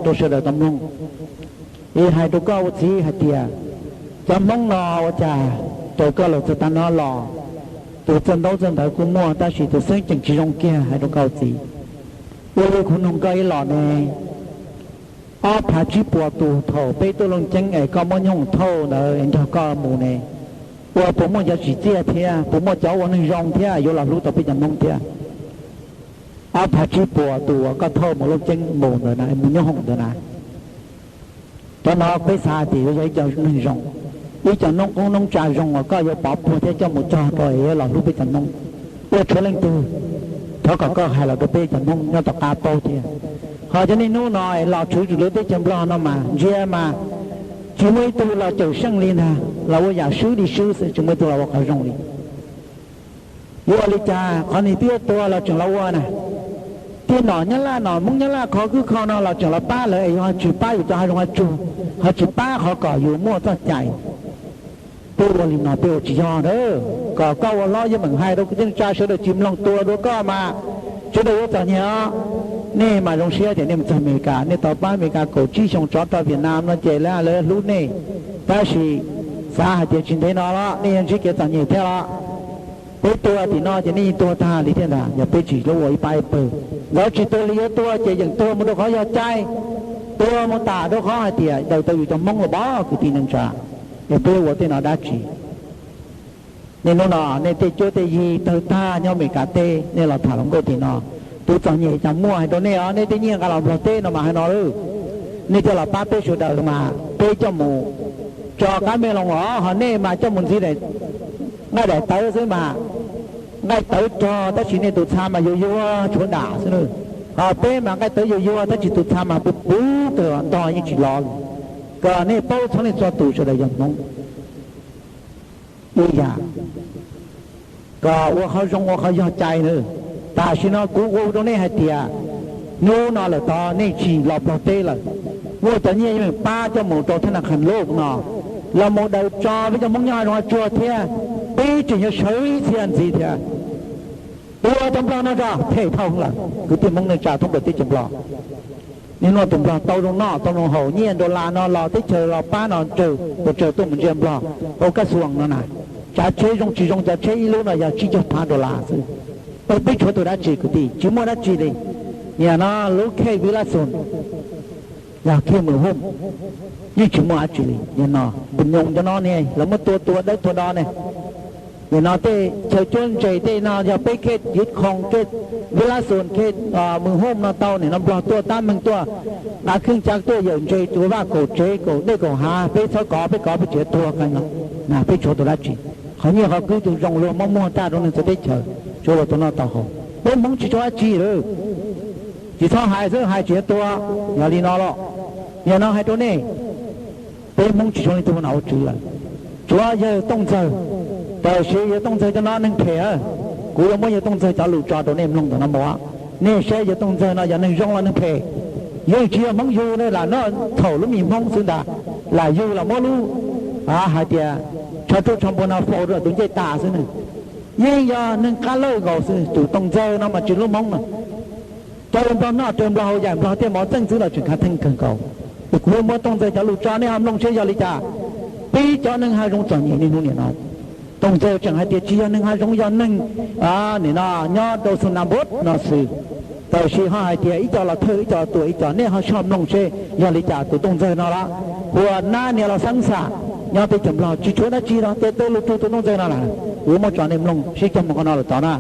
rau sawv daws tau mloog. Es hais rau koj ua txiv hais tias, cov Hmoob no ua cas raws koj los txog tav no los, tus txawj ntaub txawj ntawv kuj muaj tab sis tus xeeb ceem tsis zoo kiag, hais rau koj ua txiv. Ua li kuv nug koj ib los ne, ob phav tsib puas tus thaum peb tuaj Looj Ceeb es koj muab nyooj thauj ntawd es nrog koj mus ne, ua puas muaj cov tsim txiaj thiab puas muaj cov ua neeg zoo thiab yuav los hlub tau peb cov Hmoob thiab? Ob phav tsib puas tus uas koj thauj mus Looj Ceeb mus ntawd na, mus nyob hoom ntawd na, cov no peb xav tias yuav yog ib co neeg zoo, ib co noob qoob noob tsav zoo uas koj yuav pov puag thiab coj mus cog rau es yuav los hlub peb cov Hmoob. Ua tshuav leej twg, thov kom koj hais los rau peb cov Hmoob nyob tom qab paub thiab. Ho cov niaj hnub no es los tshwv sim lub teb chaws Nplog no mas ntsia mas tsis muaj ib tug los cawm seej li ntag, los ua yam swb li swb xwb, tsis muaj ib tug los ua qhov zoo li. Yuav ua li cas qhov niag twb yuav tuag los tseem los ua na? Tej nom Nyab Laj, nom Hmoob Nyab Laj khov kwb kho no los tseem los pab lawv es yus ho tsis pab yus cov hav zoov hav tsuag, ho tsis pab qhov kom yus muaj txoj cai. Peb ua li no peb ua tsis yog na. Kom koj ua hlob yeej meem hais rau kwv tij neej tsa sawv daws tsis mloog, tua dua koj mas sawv daws yuav txom nyem os. Nej mas zoo siab tias nej mus txog Amelikas, nej tau pab Amelikas kaum tsib xyoo tsov rog Vietnam no ces lawv hlub nej. Tab sis xav hais tias tsis ntev no los nej yuav ntsib kev txom nyem thiab los. Peb tuag tim no ces nej yeej tuag tag li thiab ntag, yog peb tsis ua ib pab ib pawg. Ntxov tsis tuag li yuav tuag ces yeem tuag mus rau qhov yog cai, tuag mus tas rau qhov hais tias daws tau yus cov Hmoob los pab kwv tij neej tsa. Es peb ua tej no dab tsi? Niaj hnub no nej tej cuab tej yig tawg tag nyob Amelikas teb, nej los tham hluas nkauj tim no, tus txom nyem cas muaj hais rau nej os. Nej tej nyiaj nqa los Nplog teb no mas hais no lawm, nej coj los pab peb sawv daws mas peb coj mus tso qab me loos os, ho nej mas coj mus ntxiv nqaij daim tawv xwb mas, nqaij tawv rog tab sis nej tus txha mas yuag yuag tshuav dam xwb na. Ho peb mas nqaij tawv yuag yuag tab sis tus txha mas puv puv kawg, ntog yeej tsis lov li. Kom nej paub txhua leej txhua tus sawv daws yog Hmoob ib yam, kom ua qhov zoo ua qhov yog cai na. Tam sim no kuv ua rau nej hais tias hnub no lawm tod nej tsis los Nplog teb lawm, muaj cov nyiaj yeej pab coj mus rau thab na khas loj no, los mus daws tso peb cov Hmoob nyob hav zoov hav tsuag thiab, peb tseem yuav sawv ib txhia ntxiv thiab. Tua cov Nplog no tso phem dhau lawm kwv tij Hmoob neej tsa thoob plaws teb chaws Nplog. Niaj hnub tus Nplog tau zoo noj tau zoo haus, nyiaj dollar no los teb chaws los pab no tsawg puas tsawg tuaj mus ntsia Nplog hauv kab xuas no na. Tsav tsheb zoo tsis zoo, cov tsheb ib lub no yog tsib caug phav dollar xwb. Peb tshuav tus dab tsi kwv tij? Tsis muaj dab tsi li. Niaj no lub khej Vib Lab Xus, yog khej Mws Hum, yeej tsis muaj dab tsi li. Niaj no tus nyoos cov no ne lawv muab tua tua dawb tua do ne. Nim no tej chaw cuab ntses tej no yog peb khej Yij Khoom, khej Vib Lab Xus, khej Mws Hum no tau, nim no Nplog tuaj tab meeg tuaj nqa kheej ca tuaj yawm ntses, tua vaj kaum tsev kaum dej kaum hav, peb txhob kov, peb kov peb tseem tuag qee no. Na peb tshuav tus dab tsi? Qhov nyiaj qhov kub tus zoo luag muab muag tag rau neeg txawv teb chaws, tsuav luag tau noj tau haus. Peb Hmoob tsis tshuav dab tsi lawm. Tsis txhob hais xwb, hais tseem yuav tuag. Yog li no los, nim no hais rau nej, peb Hmoob tsis tshuav leej twg ua nom ua tswv lawm, tshuav yawg Tooj Ntxawg. Tam sim yawg Tooj Ntxawg cov no neeg phem, kuv yuav muab yawg Tooj Ntxawg cov lus tso rau nej mloog ntawm no mus. Nej saib yawg Tooj Ntxawg no yog neeg zoo los neeg phem? Yeej tsis yog Hmoob yug, lam noj txhaum lub mis Hmoob xwb ntag. Lam yug los muab lub, hais tias, tsho ruaj tsho npua no faus rau tus ncej tas xwb na. Yeej yog neeg qab lawj nkaus xwb, tus Tooj Ntxawg no mas tsis lub Hmoob na. Raws Nplog noj raws Nplog haus, yaim Nplog tej mov txeej xwb los tseem khav theeb kawg nkaus. Es kuv yuav muab Tooj Ntxawg cov lus tso nej ho mloog seb yog li cas. Peb cov neeg hav zoov txom nyem niaj hnub nim no, Tooj Ntxawg tseem hais tias tsis yog neeg hav zoov, yog neeg nim no nyob rau Xus Nas Npub no xwb. Tam sim ho hais tias ib co los thawj, ib co los tuam, ib co, nej ho soj mloog seb yog li cas. Tus Tooj Ntxawg no los hu ua Nab Nias Los Xeeb Xam, nyob teb chaws Nplog, tsis tshuav dab tsi no, tej tawb lus rau tus Tooj Ntxawg no lawm, kuv yuav muab tso nej mloog sib cog mus qhov no lawm tod na.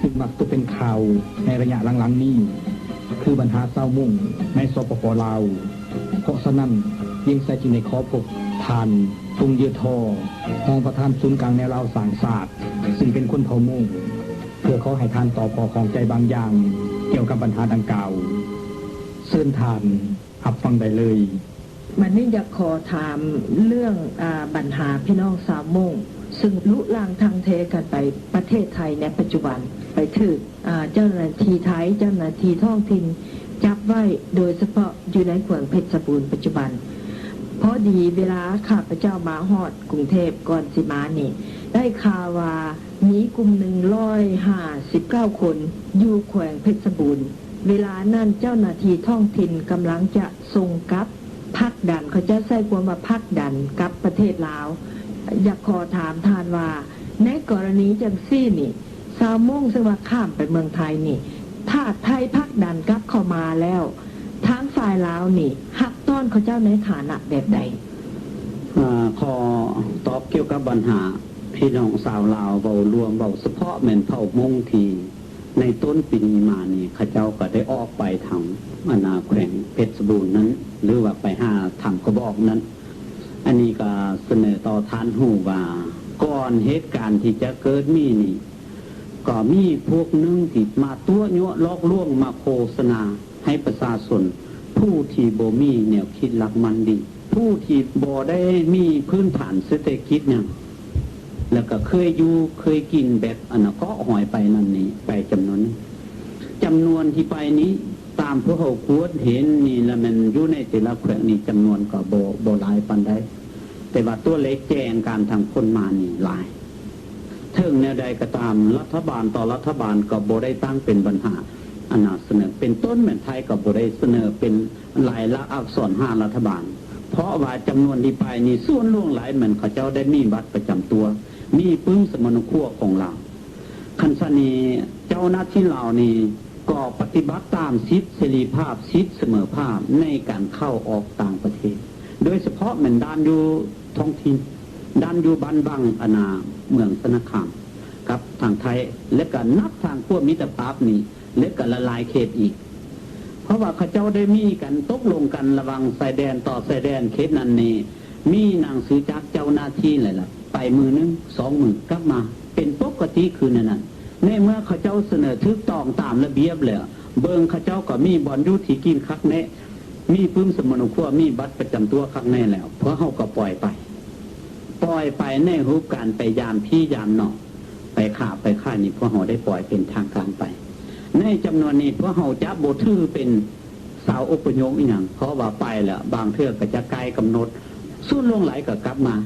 ซึ่งมักตกเป็นข่าวในระยะหลังๆนี้ คือปัญหาชาวมงใน สปป ลาว เพราะฉะนั้น เวียงไซจึงได้ขอพบท่าน ตุง เยือทอ รองประธานศูนย์กลางแนวลาวสร้างชาติ ซึ่งเป็นคนเผ่ามง เพื่อขอให้ท่านตอบข้อข้องใจบางอย่างเกี่ยวกับปัญหาดังกล่าว เชิญท่านรับฟังได้เลย วันนี้อยากขอถามเรื่องอาปัญหาพี่น้องชาวม่ง ซึ่งลุกลามทางเทกันไปประเทศไทยในปัจจุบัน ไปถูกอ่าเจ้าหน้าที่ไทย เจ้าหน้าที่ท้องถิ่นจับไว้ โดยเฉพาะอยู่ในแขวงเพชรบูรณ์ปัจจุบัน พอดีเวลาข้าพเจ้ามาฮอดกรุงเทพก่อนสิมานี่ ได้ข่าวว่า มีกลุ่มหนึ่งร้อยห้าสิบเก้าคนอยู่แขวงเพชรบูรณ์ เวลานั้นเจ้าหน้าที่ท้องถิ่นกำลังจะส่งกลับ ผลักดัน เขาเจ้าใช้ความว่าผลักดันกลับประเทศลาว อยากขอถามท่านว่า ในกรณีจั่งซี้นี่ ชาวมงซึ่งว่าข้ามไปเมืองไทยนี่ ถ้าไทยผลักดันกลับเข้ามาแล้ว ทางฝ่ายลาวนี่ ฮับต้อนเขาเจ้าในฐานะแบบใด ข้อตอบเกี่ยวกับปัญหาพี่น้องชาวลาว เว้ารวม เว้าเฉพาะแม่นเผ่ามงที่ในต้นปีนี้มานี่ เขาเจ้าก็ได้ออกไปทางอันนาแขวงเพชรบูรณ์นั้น หรือว่าไปหาถ้ำกระบอกนั้น อันนี้ก็เสนอต่อท่านฮู้ว่า ก่อนเหตุการณ์ที่จะเกิดมีนี่ ก็มีพวกหนึ่งที่มาตั๋วยั่วหลอกลวงมาโฆษณาให้ประชาชน ผู้ที่บ่มีแนวคิดหลักมั่นดี ผู้ที่บ่ได้มีพื้นฐานเศรษฐกิจหยัง แล้วก็เคยอยู่เคยกินแบบอันนะเกาะหอยไปนั่นนี่ไปจำนวนหนึ่ง จำนวนที่ไปนี้ ตามพวกเขากวดเห็นนี่ละแม่นอยู่ในแต่ละแขวงนี่จำนวนก็บ่บ่หลายปานใด แต่ว่าตั๋วเลขแจ้งการทางคนมานี่หลาย ถึงแนวใดก็ตาม รัฐบาลต่อรัฐบาลก็บ่ได้ตั้งเป็นปัญหาอันน่าเสนอ เป็นต้นแม่นไทยก็บ่ได้เสนอเป็นลายลักษณ์อักษรหารัฐบาล เพราะว่าจำนวนที่ไปนี่ส่วนหลวงหลายแม่นเขาเจ้าได้มีบัตรประจำตัว มีปึ้งสมณครัวของลาว คันซั้นนี่เจ้าหน้าที่ลาวนี่ก็ปฏิบัติตามสิทธิเสรีภาพ สิทธิเสมอภาพในการเข้าออกต่างประเทศ โดยเฉพาะแม่นด้านอยู่ท้องถิ่น ด้านอยู่บ้านบังอนาเมืองสะหน้าขาม กับทางไทย และก็นับทางขั้วมิตรภาพนี่ และก็หลายๆเขตอีก เพราะว่าเขาเจ้าได้มีการตกลงกันระหว่างชายแดนต่อชายแดนเขตนั้นนี่ มีหนังสือจากเจ้าหน้าที่เลยล่ะ ไปมื้อหนึ่งสองมื้อกลับมา เป็นปกติคือแนวนั้น ในเมื่อเขาเจ้าเสนอถูกต้องตามระเบียบแล้ว เบิ่งเขาเจ้าก็มีบ่อนอยู่ที่กินคักแน่ มีปึ้มสมณครัว มีบัตรประจำตัวคักแน่แล้ว พวกเฮาก็ปล่อยไป ปล่อยไปในรูปการไปยามพี่ยามน้อง ไปค้าไปขายนี่พวกเฮาได้ปล่อยเป็นทางการไป ในจำนวนนี้พวกเฮาจะบ่ถือเป็นชาวอพยพอิหยัง เพราะว่าไปแล้วบางเทื่อก็จะไกลกำหนด ส่วนหลวงหลายก็กลับมา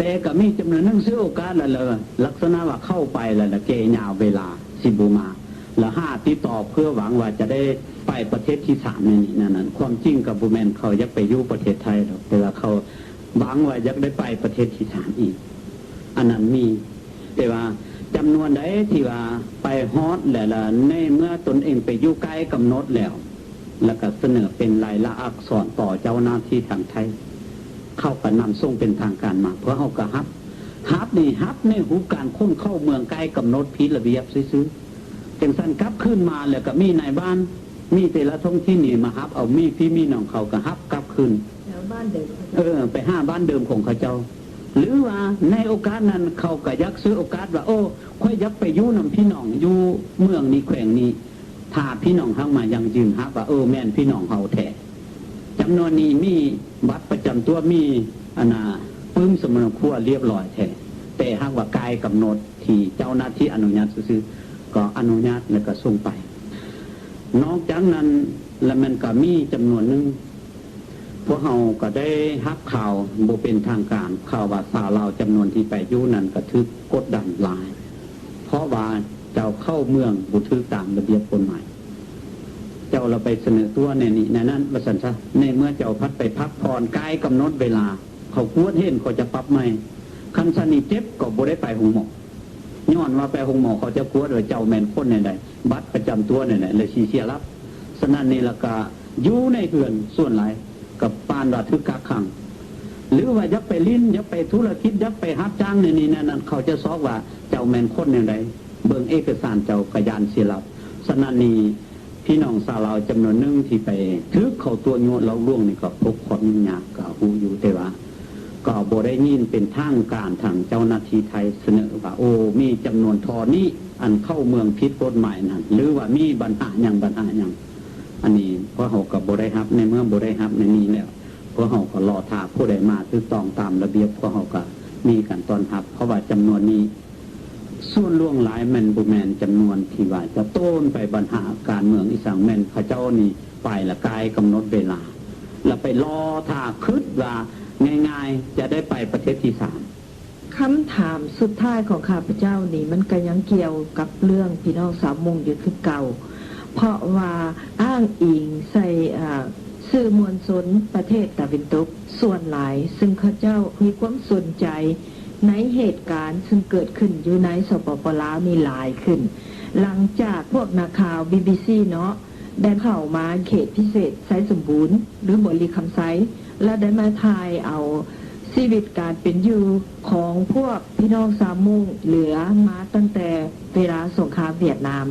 แต่ก็มีจำนวนหนึ่งฉวยโอกาสแล้ว ลักษณะว่าเข้าไปแล้ว แล้วแก้ยาวเวลาสิบ่มา แล้วหาติดต่อเพื่อหวังว่าจะได้ไปประเทศที่สามในนี้นั่นนั้น ความจริงก็บ่แม่นเขาอยากไปอยู่ประเทศไทยหรอก แต่ว่าเขาหวังว่าอยากได้ไปประเทศที่สามอีก อันนั้นมี แต่ว่าจำนวนใดที่ว่าไปฮอดแล้ว แล้วในเมื่อตนเองไปอยู่ใกล้กำหนดแล้ว แล้วก็เสนอเป็นลายลักษณ์อักษรต่อเจ้าหน้าที่ทางไทย เขาก็นำส่งเป็นทางการมา พวกเฮาก็ฮับ ฮับนี่ฮับในรูปการคนเข้าเมืองใกล้กำหนดผิดระเบียบซื่อๆ จั่งซั้นกลับคืนมาแล้วก็มีนายบ้าน มีแต่ละท้องถิ่นนี่มาฮับเอา มีพี่มีน้องเขาก็ฮับกลับคืน แถวบ้านเดิม เออ ไปหาบ้านเดิมของเขาเจ้า หรือว่าในโอกาสนั้นเขาก็อยากฉวยโอกาสว่า โอ้ ข้อยอยากไปอยู่นำพี่น้องอยู่เมืองนี้แขวงนี้ ถ้าพี่น้องเฮามายั่งยืนฮับว่า เออ แม่นพี่น้องเฮาแท้ จำนวนนี้มีบัตรประจำตัว มีอันน่ะปึ้มสมณครัวเรียบร้อยแท้ แต่หากว่าไกลกำหนดที่เจ้าหน้าที่อนุญาตซื่อๆ ก็อนุญาตแล้วก็ส่งไป นอกจากนั้นแล้วมันก็มีจำนวนหนึ่ง พวกเฮาก็ได้ฮับข่าวบ่เป็นทางการ ข่าวว่าชาวลาวจำนวนที่ไปอยู่นั้นก็ถูกกดดันหลาย เพราะว่าเจ้าเข้าเมืองบ่ถูกตามระเบียบกฎหมาย เจ้าละไปเสนอตั๋วแนวนี้แนวนั้นว่าซั่นซะ ในเมื่อเจ้าพัดไปพักผ่อนไกลกำหนดเวลา เขากวดเห็นเขาจะปรับใหม่ คันซั้นนี่เจ็บก็บ่ได้ไปโฮงหมอ ย้อนว่าไปโฮงหมอเขาจะกวดว่าเจ้าแม่นคนแนวใด บัตรประจำตัวแนวใด เลยสิเสียหลัก ฉะนั้นนี่ละก็อยู่ในเฮือนส่วนหลาย ก็ปานว่าถูกกักขัง หรือว่าอยากไปเล่น อยากไปธุรกิจ อยากไปรับจ้างแนวนี้แนวนั้น เขาจะซอกว่าเจ้าแม่นคนแนวใด เบิ่งเอกสารเจ้าก็ย้านเสียหลัก ฉะนั้นนี่ พี่น้องชาวลาวจำนวนหนึ่งที่ไปถูกเขาตั๋วยั่วหลอกลวงนี่ก็พบความยุ่งยากก็ฮู้อยู่ แต่ว่าก็บ่ได้ยินเป็นทางการทางเจ้าหน้าที่ไทยเสนอว่า โอ้ มีจำนวนเท่านี้อันเข้าเมืองผิดกฎหมายนั่น หรือว่ามีปัญหาหยังปัญหาหยัง อันนี้พวกเฮาก็บ่ได้รับ ในเมื่อบ่ได้รับในนี้แล้ว พวกเฮาก็รอถ้าผู้ใดมาถูกต้องตามระเบียบ พวกเฮาก็มีการต้อนรับ เพราะว่าจำนวนนี้ ส่วนหลวงหลายแม่นบ่แม่นจำนวนที่ว่าจะโต้นไปปัญหาการเมืองอีสัง แม่นเขาเจ้านี่ไปละไกลกำหนดเวลา แล้วไปรอถ้าคิดว่าง่ายๆ จะได้ไปประเทศที่สาม คำถามสุดท้ายของข้าพเจ้านี้มันก็ยังเกี่ยวกับเรื่องพี่น้องชาวมงอยู่คือเก่า เพราะว่าอ้างอิงใส่ สื่อมวลชนประเทศตะวันตกส่วนหลาย ซึ่งเขาเจ้ามีความสนใจในเหตุการณ์ซึ่งเกิดขึ้นอยู่ในสปปลาวนี่หลายขึ้น หลังจากพวกนักข่าว บีบีซี เนาะ ได้เข้ามาเขตพิเศษไซสมบูรณ์ หรือบริคำไซ และได้มาถ่ายเอาชีวิตการเป็นอยู่ของพวกพี่น้องชาวมงเหลือมาตั้งแต่เวลาสงครามเวียดนาม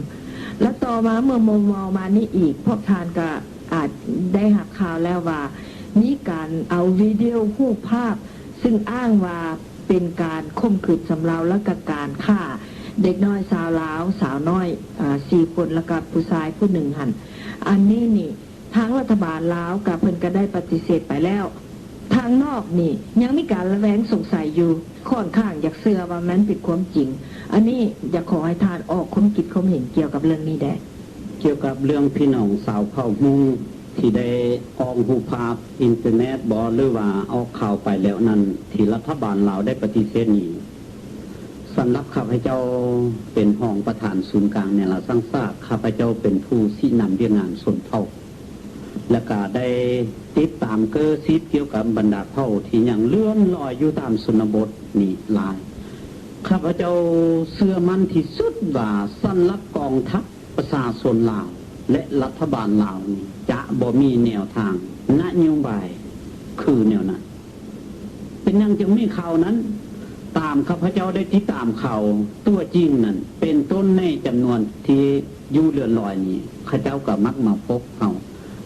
และต่อมาเมื่อมองมองมานี้อีก พวกท่านก็อาจได้รับข่าวแล้วว่า มีการเอาวิดีโอรูปภาพ ซึ่งอ้างว่าเป็นการข่มขืนสำเราและก็การฆ่าเด็กน้อยชาวลาวสาวน้อยสี่คนแล้วก็ผู้ชายผู้หนึ่งหั่น อันนี้นี่ทางรัฐบาลลาวกับเพิ่นก็ได้ปฏิเสธไปแล้ว ทางนอกนี่ยังมีการระแวงสงสัยอยู่ ค่อนข้างอยากเชื่อว่ามันเป็นความจริง อันนี้อยากขอให้ท่านออกความคิดความเห็นเกี่ยวกับเรื่องนี้แด่ เกี่ยวกับเรื่องพี่น้องชาวเผ่าฮุ้งที่ได้ออกรูปภาพอินเทอร์เน็ตบอหรือว่าออกข่าวไปแล้วนั้น ที่รัฐบาลลาวได้ปฏิเสธนี้ สำหรับข้าพเจ้าเป็นรองประธานศูนย์กลางแนวราษฎรสร้างชาติ ข้าพเจ้าเป็นผู้ชี้นำเวียกงานชนเผ่า และก็ได้ติดตามใกล้ชิดเกี่ยวกับบรรดาเผ่าที่ยังเลื่อนลอยอยู่ตามชนบทนี้หลาย ข้าพเจ้าเชื่อมั่นที่สุดว่าสำหรับกองทัพประชาชนลาวและรัฐบาลลาวนี้จะบ่มีแนวทางนโยบายคือแนวนั้น เป็นหยังจึงมีข่าวนั้น ตามข้าพเจ้าได้ติดตามข่าวตัวจริงนั้น เป็นต้นในจำนวนที่อยู่เลื่อนลอยนี้ เขาเจ้าก็มักมาพบเฮา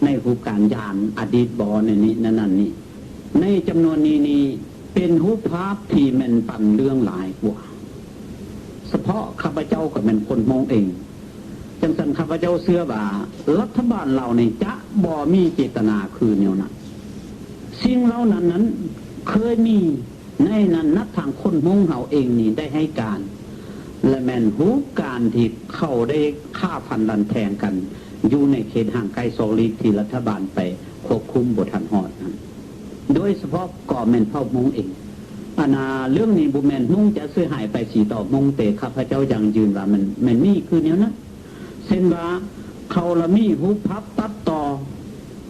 ในรูปการยานอดีตบอในนี้นั่นนี่ ในจำนวนนี้นี้เป็นรูปภาพที่แม่นปันเรื่องหลายกว่า เฉพาะข้าพเจ้าก็แม่นคนมงเอง จังสันข้าพเจ้าเชื่อว่ารัฐบาลลาวนี่จะบ่มีเจตนาคือแนวนั้น สิ่งเหล่านั้นนั้นเคยมีในนั้นนับทางคนมงเฮาเองนี่ได้ให้การ และแม่นรูปการที่เขาได้ฆ่าฟันรันแทงกัน อยู่ในเขตห่างไกลซอกหลีกที่รัฐบาลไปควบคุมบ่ทันฮอดนั้น โดยเฉพาะก็แม่นเผ่ามงเอง อันน่าเรื่องนี้บ่แม่นฮุ้งจะเสียหายไปสีต่อมง แต่ข้าพเจ้ายังยืนว่ามันแม่นมีคือแนวนั้น เช่นว่าเขาละมีรูปภาพตัดต่อ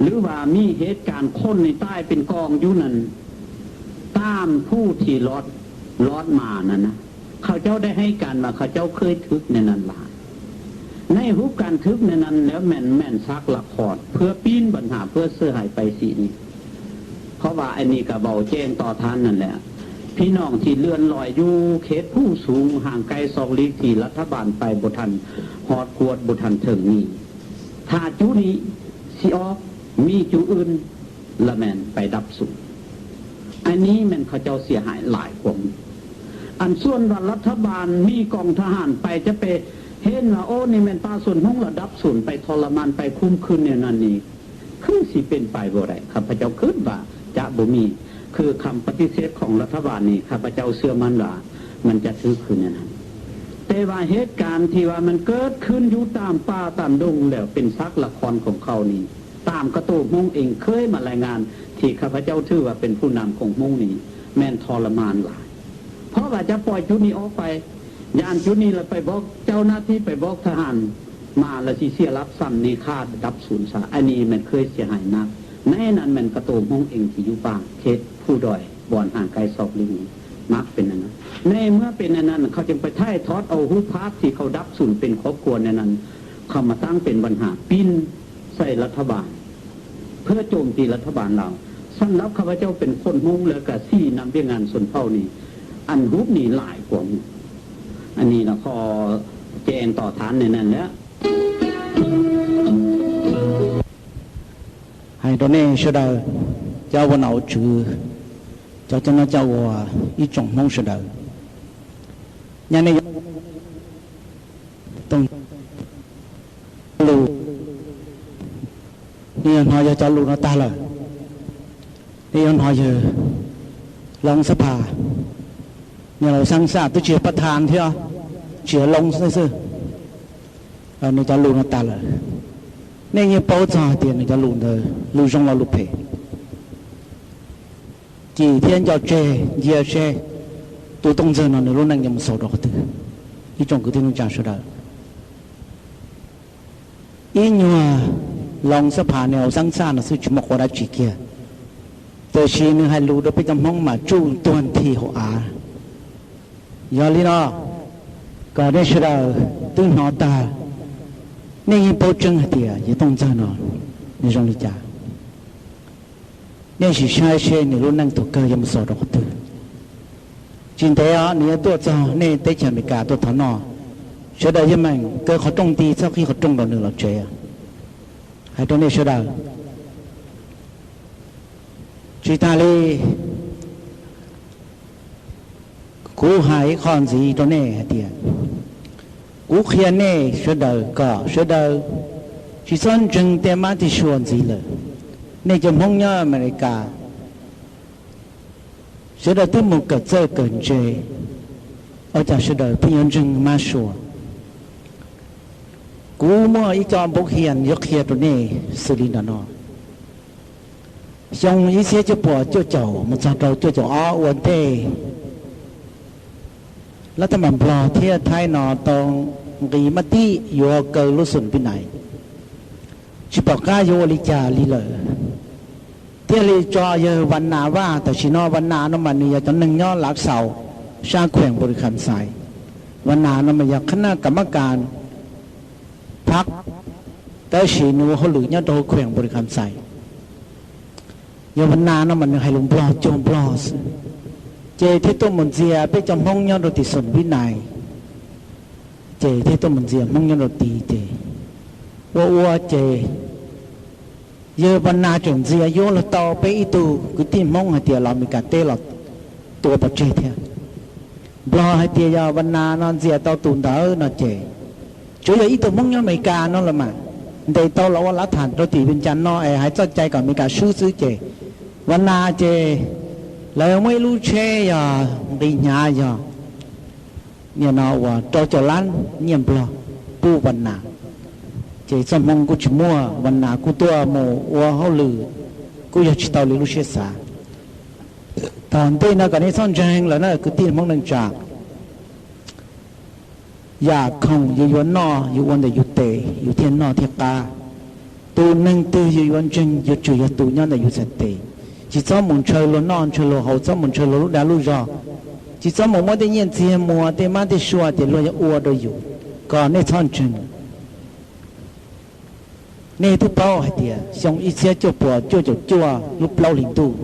หรือว่ามีเหตุการณ์คนในใต้เป็นกองอยู่นั้น ตามผู้ที่รอดรอดมานั้นนะ เขาเจ้าได้ให้การว่าเขาเจ้าเคยถึกในนั้นหลาย ในรูปการถึกในนั้นแล้วแม่นแม่นซักละคร เพื่อปิ้นปัญหาเพื่อเสียหายไปสีนี้ เพราะว่าอันนี้ก็เบาแจ้งต่อท่านนั่นแหละ พี่น้องที่เลื่อนลอยอยู่เขตภูสูงห่างไกลซอกหลีกที่รัฐบาลไปบ่ทันฮอดกวดบ่ทันถึงนี้ ถ้าจุนี้สิออกมีจุอื่น ละแม่นไปดับสูญ อันนี้แม่นเขาเจ้าเสียหายหลายกว่าหมู่ อันส่วนว่ารัฐบาลมีกองทหารไปจะไปเห็นว่าโอ้นี่แม่นป่าสวนฮุ้งละดับสูญไปทรมานไปข่มขืนแนวนั้นนี่ คือสิเป็นไปบ่ได้ ข้าพเจ้าคิดว่าจะบ่มี คือคำปฏิเสธของรัฐบาลนี่ ข้าพเจ้าเชื่อมั่นว่ามันจะถืกคือแนวนั้น แต่ว่าเหตุการณ์ที่ว่ามันเกิดขึ้นอยู่ตามป่าตามดงแล้วเป็นซักละครของเขานี่ ตามกระโตมงเองเคยมารายงานที่ข้าพเจ้าถือว่าเป็นผู้นำของมงนี้แม่นทรมานหลาย เพราะว่าจะปล่อยจุดนี้ออกไป ย่านจุดนี้แล้วไปบอกเจ้าหน้าที่ไปบอกทหารมาแล้วสิเสียหลักซ้ำนี่ฆ่าดับสูญซะ อันนี้แม่นเคยเสียหายนัก ในนั้นแม่นกระโตมงเองที่อยู่ป่าเขตภูดอยบ่อนห่างไกลซอกหลีกนี้ มักเป็นอันนั้น ในเมื่อเป็นอันนั้นเขาจึงไปถ่ายทอดเอารูปภาพที่เขาดับสูญเป็นครอบครัวในนั้น เขามาตั้งเป็นปัญหาปิ้นใส่รัฐบาล เพื่อโจมตีรัฐบาลลาว สำหรับข้าพเจ้าเป็นคนฮุ้งแล้วก็ชี้นำเวียกงานชนเผ่านี่ อันรูปนี้หลายกว่าหมู่ อันนี้นะขอแจ้งต่อท่านในนั้นแหละ Hais rau nej sawv daws, cov ua nom ua tswv, cov coj noj coj ua, ib tsoom Hmoob sawv daws, nyaj nej yuav lus, nej yuav hnov yog cov lus no tag lawm, nej yuav hnov yawg Loob Xab Phas, nej los xab xaj twb tsis yog pab thas thiab, tsis yog Loob xwb xwb. Nws cov lus no tas lawm, nej yeej paub txog hais tias nws cov lus ntawd lus zoo los lus phem. Cim thiab nco tseg ncia seb Tus Tooj Ntxawg no nws lub neej yuav mus xaus rau qhov twg? Ib tsoom kwv tij neej tsa sawv daws, ib nyuag loos xab phas nws hauv xeeb txhaj no xwb tsis muaj quas dab tsi kiag, tiam sis nws hais lus rau peb cov Hmoob mas tsuj tuag nthi hauv av. Yog li no, kom nej sawv daws twb hnov tag, nej yeej paub tseeb hais tias yawg Tooj Ntxawg no nws zoo li cas. Nej sim saib seb nws lub neej thaum kawg yuav mus xaus rau qhov twg. Tsis ntev os nws yuav tuaj txog nej teb chaws Amelikas tuaj thov noj. Sawv daws yeej meem kaw qhov rooj nti txhob qhib qhov rooj rau nws los tsev. Hais rau nej sawv daws, tsis tas li, kuv hais ib qho ntxiv rau nej hais tias, kuv qhia nej sawv daws kom sawv daws tsis txhob ntseeg tej mab tej sua ntxiv lawm. Nej cov Hmoob nyob Amelikas, sawv daws twb mus kawm txawj kawm ntse, ua cas sawv daws pheej yuav ntseeg mab sua? Kuv muaj ib co npauv hias yuav qhia rau nej xws li ntawm no. Xyoo ib txhiab cuaj puas cuaj caum mus txog rau cuaj caum ob ua ntej, lab thab mam Nplog thiab Thaib no tau nqis mab tib yuav kaw lub xum Vib Nais, tsis pom qab yuav ua li cas li lawm, thiaj li tso yawg Vas Nas Vaj. Tam sim no Vas Nas no mas nws yog cov neeg nyob Lav Xaus, sab khueem Npu Lis Kham Xais. Vas Nas no mas yog qhab naj kam mab kas phab, tab sis nws ua hauj lwm nyob rau hauv khueem Npu Lis Kham Xais. Yawg Vas Nas no mas nws hais lus Nplog cuag Nplog xwb, ces thiaj tuaj mus ntxias peb cov Hmoob nyob rau tim xum Vib Nais, ces thiaj tuaj mus ntxias Hmoob nyob rau tid ces ua ua ces yawg Vas Nas tseem ntxias yuav luag tau peb ib tug kwv tij Hmoob hais tias los Amelikas teb los tua pov tseg thiab. Nplog hais tias yog Vas Nas no ntxias tau tus ntawd no ces tsuas yog ib tug Hmoob nyob Amelikas no los mas ntes tau los ua lav tham rau tim Vias Cas no es hais txoj cai kom Amelikas swb xwb ces Vas Nas ces lawv muab ib lub tsheb yog nqis hnyav yog nim no uas rau caum lab nyiaj Nplog pub Vas Nas, ces txoj hmoo kuj tsis muaj, Vas Nas kuj tuaj mus ua hauj lwm kuj yog tsis tau li lub siab xav. Tom ntej no kom nej txhob ntseeg lawm na kwv tij Hmoob neej tsa. Yam khoom yus yuav noj yus ua ntawm yus tes yus thiaj noj thiaj qab. Tus neeg twg yus yuav ntseeg yuav tsum yog tus nyob ntawm yus txhais tes. Tsis txhob mus ntshaw luag noj ntshaw luag haus, txhob mus ntshaw luag lub dag lub zog, tsis txhob mus muab tej nyiaj txiag muag tej mab tej sua tias luag yuav ua rau yus, kom nej txhob ntseeg. Nej twb paub hais tias xyoo ib txhiab cuaj puas cuaj caum cuaj lub plaub hlis ntuj,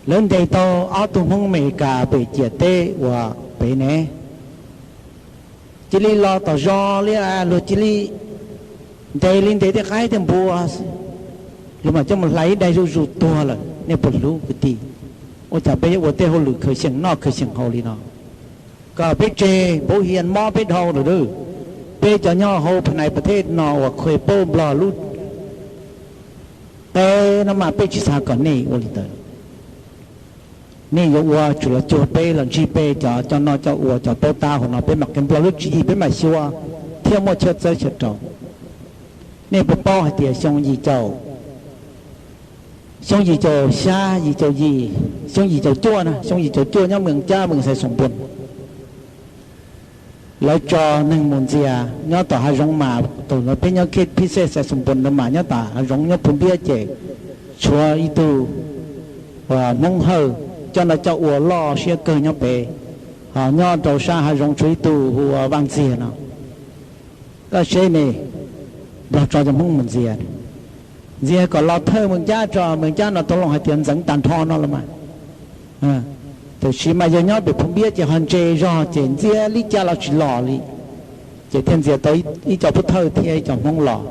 lawv ntes tau ob tug Hmoob Amelikas pem ciam teb uas pem ne, cia li los tom zos li, luag cia li ntes li ntes tej qaib tej npua, luag mam coj mus hlais ib daig zuj zus tuag lawm. Nej puas hlub kwv tij? Ua cas peb yuav ua tej hauj lwm khaws xyeem noj khaws xyeem haus li no? Kom peb tseg npauv hias mob peb dhau lawm. Peb cov nyob hauv pha nais pas thej no uas khuj paub Nplog lub qe no mas peb tsis xav kom nej ua li ntawd. Nej yuav ua tsum los cuag peb los ntsib peb cov coj noj coj ua cov paub tab hauv no, peb mam qhia Nplog lub tswv yim, peb mam xyuas thiab muaj chaw txawb chaw rau. Nej puas paub hais tias xyoo yim caum, xyoo yim caum xya, yim caum yim, xyoo yim caum cuaj na, xyoo yim caum cuaj nyob Mees Cab, Mees Xais Xoom Npoos, lawv tso neeg mus ntxias nyob tom hav zoov mas, thaum ntawd peb nyob khej phij xej Xais Xoom Npoos ntawd mas nyob tom hav zoov nyob Phu Npiab ces tshuav ib tug Hmoob Hawj coj noj coj ua loj siab kawg nyob pem, ho nyob rau sab hav zoov tshuav ib tug hu ua Vaj Ntxiag no. Koj seb ne, Nplog tso cov Hmoob mus ntxias, ntxias kom los thawj Mees Cab tso, Mees Cab no tau loo hais tias ntxeev tag nrho no los mas. Tiam sis mas yog nyob pem Phu Npiab ces ho ntse zog ces ntxias li cas los tsis los li, ces thiaj ntxias tau ib co pub thawj thiab ib co Hmoob los,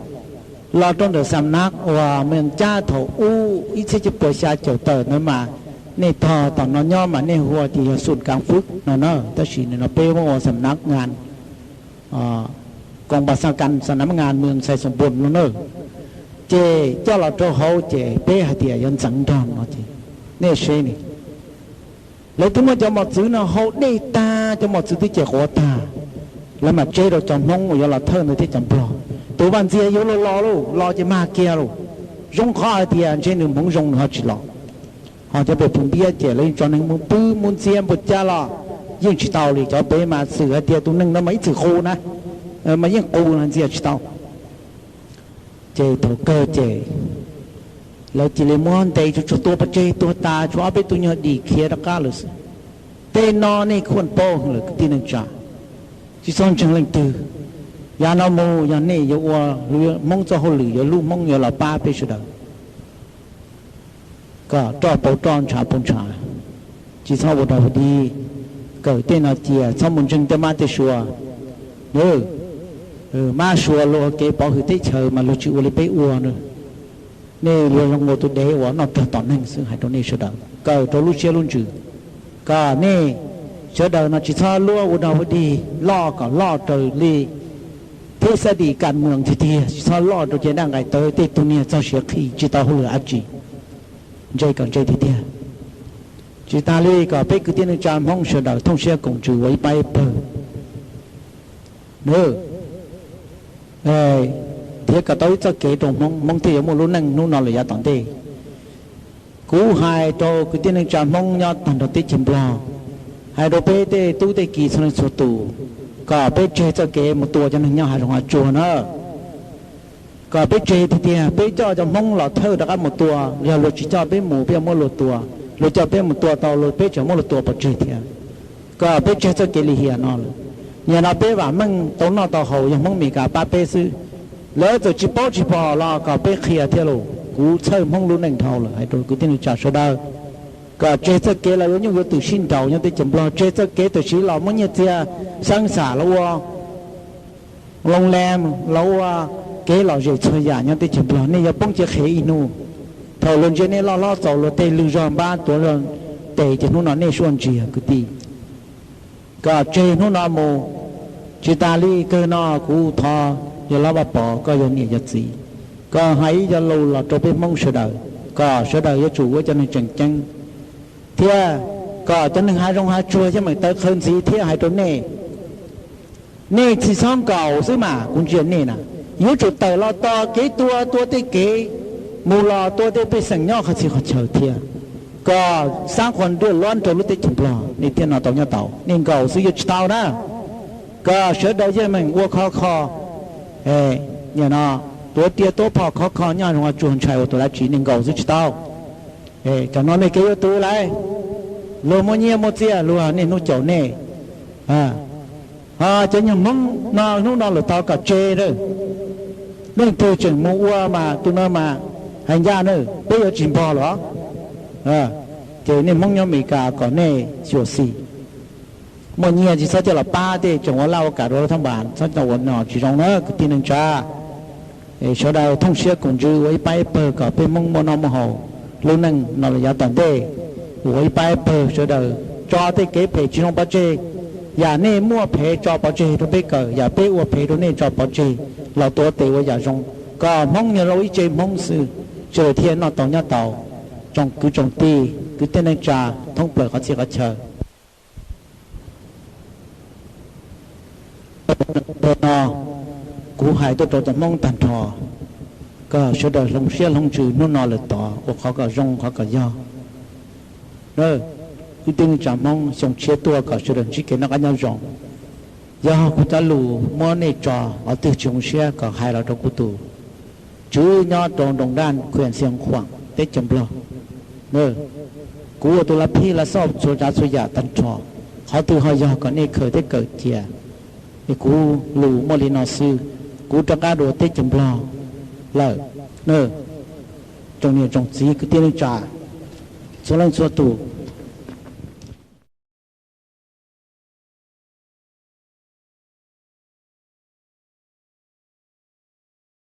los rau ntawm Xam Nab uas Mees Cab thaum ub ib txhiab cuaj puas xya caum tawm ntawd mas, nej tog tom no nyob mas nej hu tias yog Xum Kav Fwb no na, tab sis nim no peb muab ua Xam Nab Ngas, Koos Pas Xas Kas, Xam Nab Ngas, Mees Xais Xoom Npoos no na. Ces coj los rau hauv ces peb hais tias yuav ntxeev nrog no ces, nej seb ne, lawv twb muab cov mos txwv no hau dej tag, cov mos txwv twb cem quav tag, lawv mam tseb rau cov Hmoob uas yuav los thawj ntawd thiab cov Nplog. Tus Vaj Ntxiag yuav luag los lauj, los ces mag kiag lauj. Zoo qhov hais tias ntshe nws hmoov zoo nws ho tsis los. Ho cov pem pus npiab ces lawv yeej tso neeg mus pw mus ntxias npaum cas los yeej tsis tau li. Cov pem mas xwm hais tias tus neeg no mas ib txwm qus na, mas yeej qus no ntxias tsis tau. Ces thaum kawg ces lawv cia li muab ntes tsuag tsuag tua pov tseg tuag tas, tshuav ob peb tug nyuag dim khiav rov qab lawm xwb. Tej no nej kuj paub lawm kwv tij neej tsa, tsis txhob ntseeg leej twg. Yav no mus yog nej yuav ua Hmoob txoj hauj lwm, yuav hlub Hmoob, yuav los pab peb sawv daws, kom roj pauv roj, ntshav pauv ntshav, tsis txhob ua dog ua dig. Kawm tej no cia, txhob mus ntseeg tej mab tej sua. Mab sua luag kev pov hwm teb chaws mas luag tsis ua li peb ua na. Nej luag zoo ua tus dev uas noj rog tom neeg xwb, hais rau nej sawv daws kawm rau lub siab lub ntsws, kom nej sawv daws no tsis txhob luag ua dog ua dig loj kom loj raws li thib xab dim kam mus tiag tiag, tsis txhob loj rau caj dab nqaim tawv, tej tug niag txog siav qhi tsis tau hauj lwm dab tsi. Ntse kom ntse tiag tiag. Tsis tas li kom peb kwv tij neej tsa Hmoob sawv daws thooj siab koom ntsws ua ib pab ib pawg, thiab kom tau ib txoj kev rau Hmoob, Hmoob thiaj yuav muaj lub neej hnub no lawm yav tom ntej. Kuv hais rau kwv tij neej tsa Hmoob nyob tag nrho teb chaws Nplog, hais rau peb tej tub tej ki txhua leej txhua tus, kom peb tseg txoj kev mus tua cov neeg nyob hav zoov hav tsuag na. Kom peb tseg tiag tiag, peb coj cov Hmoob los thawj rov qab mus tua, yog luag tsis coj peb mus peb yuav muab luag tua, luag coj peb mus tua tau los peb tseem muab luag tua pov tseg thiab. Kom peb tseg txoj kev lim hiam no lawm. Nim no peb vam meej tau noj tau haus yog Hmoob Meskas pab peb xwb. Lawv txawm tsis paub tsis pom los kom peb qhia thiab lauj, kuv txhawj Hmoob lub neej dhau lawm, hais rau kwv tij neej tsa sawv daws. Kom tseg txoj kev los yuav nyuj yuav twm sib nraus nyob teb chaws Nplog, tseg txoj kev tam sim los muab nyiaj txiag xeeb xam los ua loo le, los ua kev lom zem txhua yam nyob teb chaws Nplog, nej yuav poob cev qhev ib hnub. Thaum luag ntsia nej loj hlob txaus luag tej lwg zog npab tuav zog tes ces hnub no nej suaj ntsia kwv tij. Kom tseg hnub no mus. Tsis tas li kawg no kuv thov yawg Vaj Pov, koj yog niam yog txiv, koj hais ib co lus los rau peb Hmoob sawv daws, kom sawv daws yuav tsum ua cov neeg tseem ceeb, thiab kom cov neeg hav zoov hav tsuag yeej meem tawv qhawv ntxiv thiab hais rau nej. Nej tsis txhob nkaum xwb mas kuv ntsia nej na, yuav tsum tawm los tos kev tua, tua tej kev mus los tua tej pej xeem nyob qhov txhia qhov chaw thiab. Kom xab qhuas nruj luab rau lub teb chaws Nplog nej thiaj no tau nyob tau, nej nkaum xwb yuav tsis tau na. Kom sawv daws yeej meem ua khov kho, nim no tuav riam tuav phom khov kho nyob zoo tsuag ntshai ua tus dab tsi, nej nkaum xwb tsis tau. Cov no nej kev yuav twv lawm, luag muaj nyiaj muaj txiaj luag niaj hnub caum nej. Ho cov nyuag Hmoob no hnub no lawm tau kom tseg na. Leej twg tseem mus ua mas tus no mas hais ncaj na, peb yuav tsis npog lawm. Ces nej Hmoob nyob Amelikas kom nej xyuam xim, muaj nyiaj tsis txhob coj los pab tej tseem ua laj ua kam rau thab npas, txhob coj ua no tsis zoo na kwv tij neej tsa. Sawv daws thooj siab koom ntsws ua ib pab ib pawg kom peb Hmoob muaj noj muaj haus, lub neej no los yav tom ntej ua ib pab ib pawg. Sawv daws tso tej kev phem tsis zoo pov tseg. Yam nej muaj phem tso pov tseg rau peb kawm, yam peb ua phem rau nej tso pov tseg, los tuav tes ua yam zoo, kom Hmoob nyuag lau ib tse Hmoob xwb, sawv daws thiaj noj tau nyob tau. Tsoom kwv tsoom tij kwv tij neej tsa thoob plaws qhov txhia qhov chaw, no kuv hais tuaj rau cov Hmoob tag nrho, kom sawv daws hloov siab hloov ntsws hnub no lawm tod ua qhov kom zoo qhov kom yog. Kwv tij neej tsa Hmoob xyoo tshiab tuaj kom sawv daws ntsib kev noj qab nyob zoo. Yog kuv cov lus muab nej tso qhov twg tsis zoo siab kom hais los rau kuv tus tswv nyob rau nroog Daj, khuem Xia Khuam, teb chaws Nplog. Kuv ua tus lav phij lav xauj txhua tsav txhua yam tag nrho, qhov twg ho yog kom nej khaws thiab kawm cia. Es kuv lus muaj li no xwb, kuv rov qab dua teb chaws Nplog lawm. Tsoom niam tsoom txiv kwv tij neej tsa txhua leej txhua tus,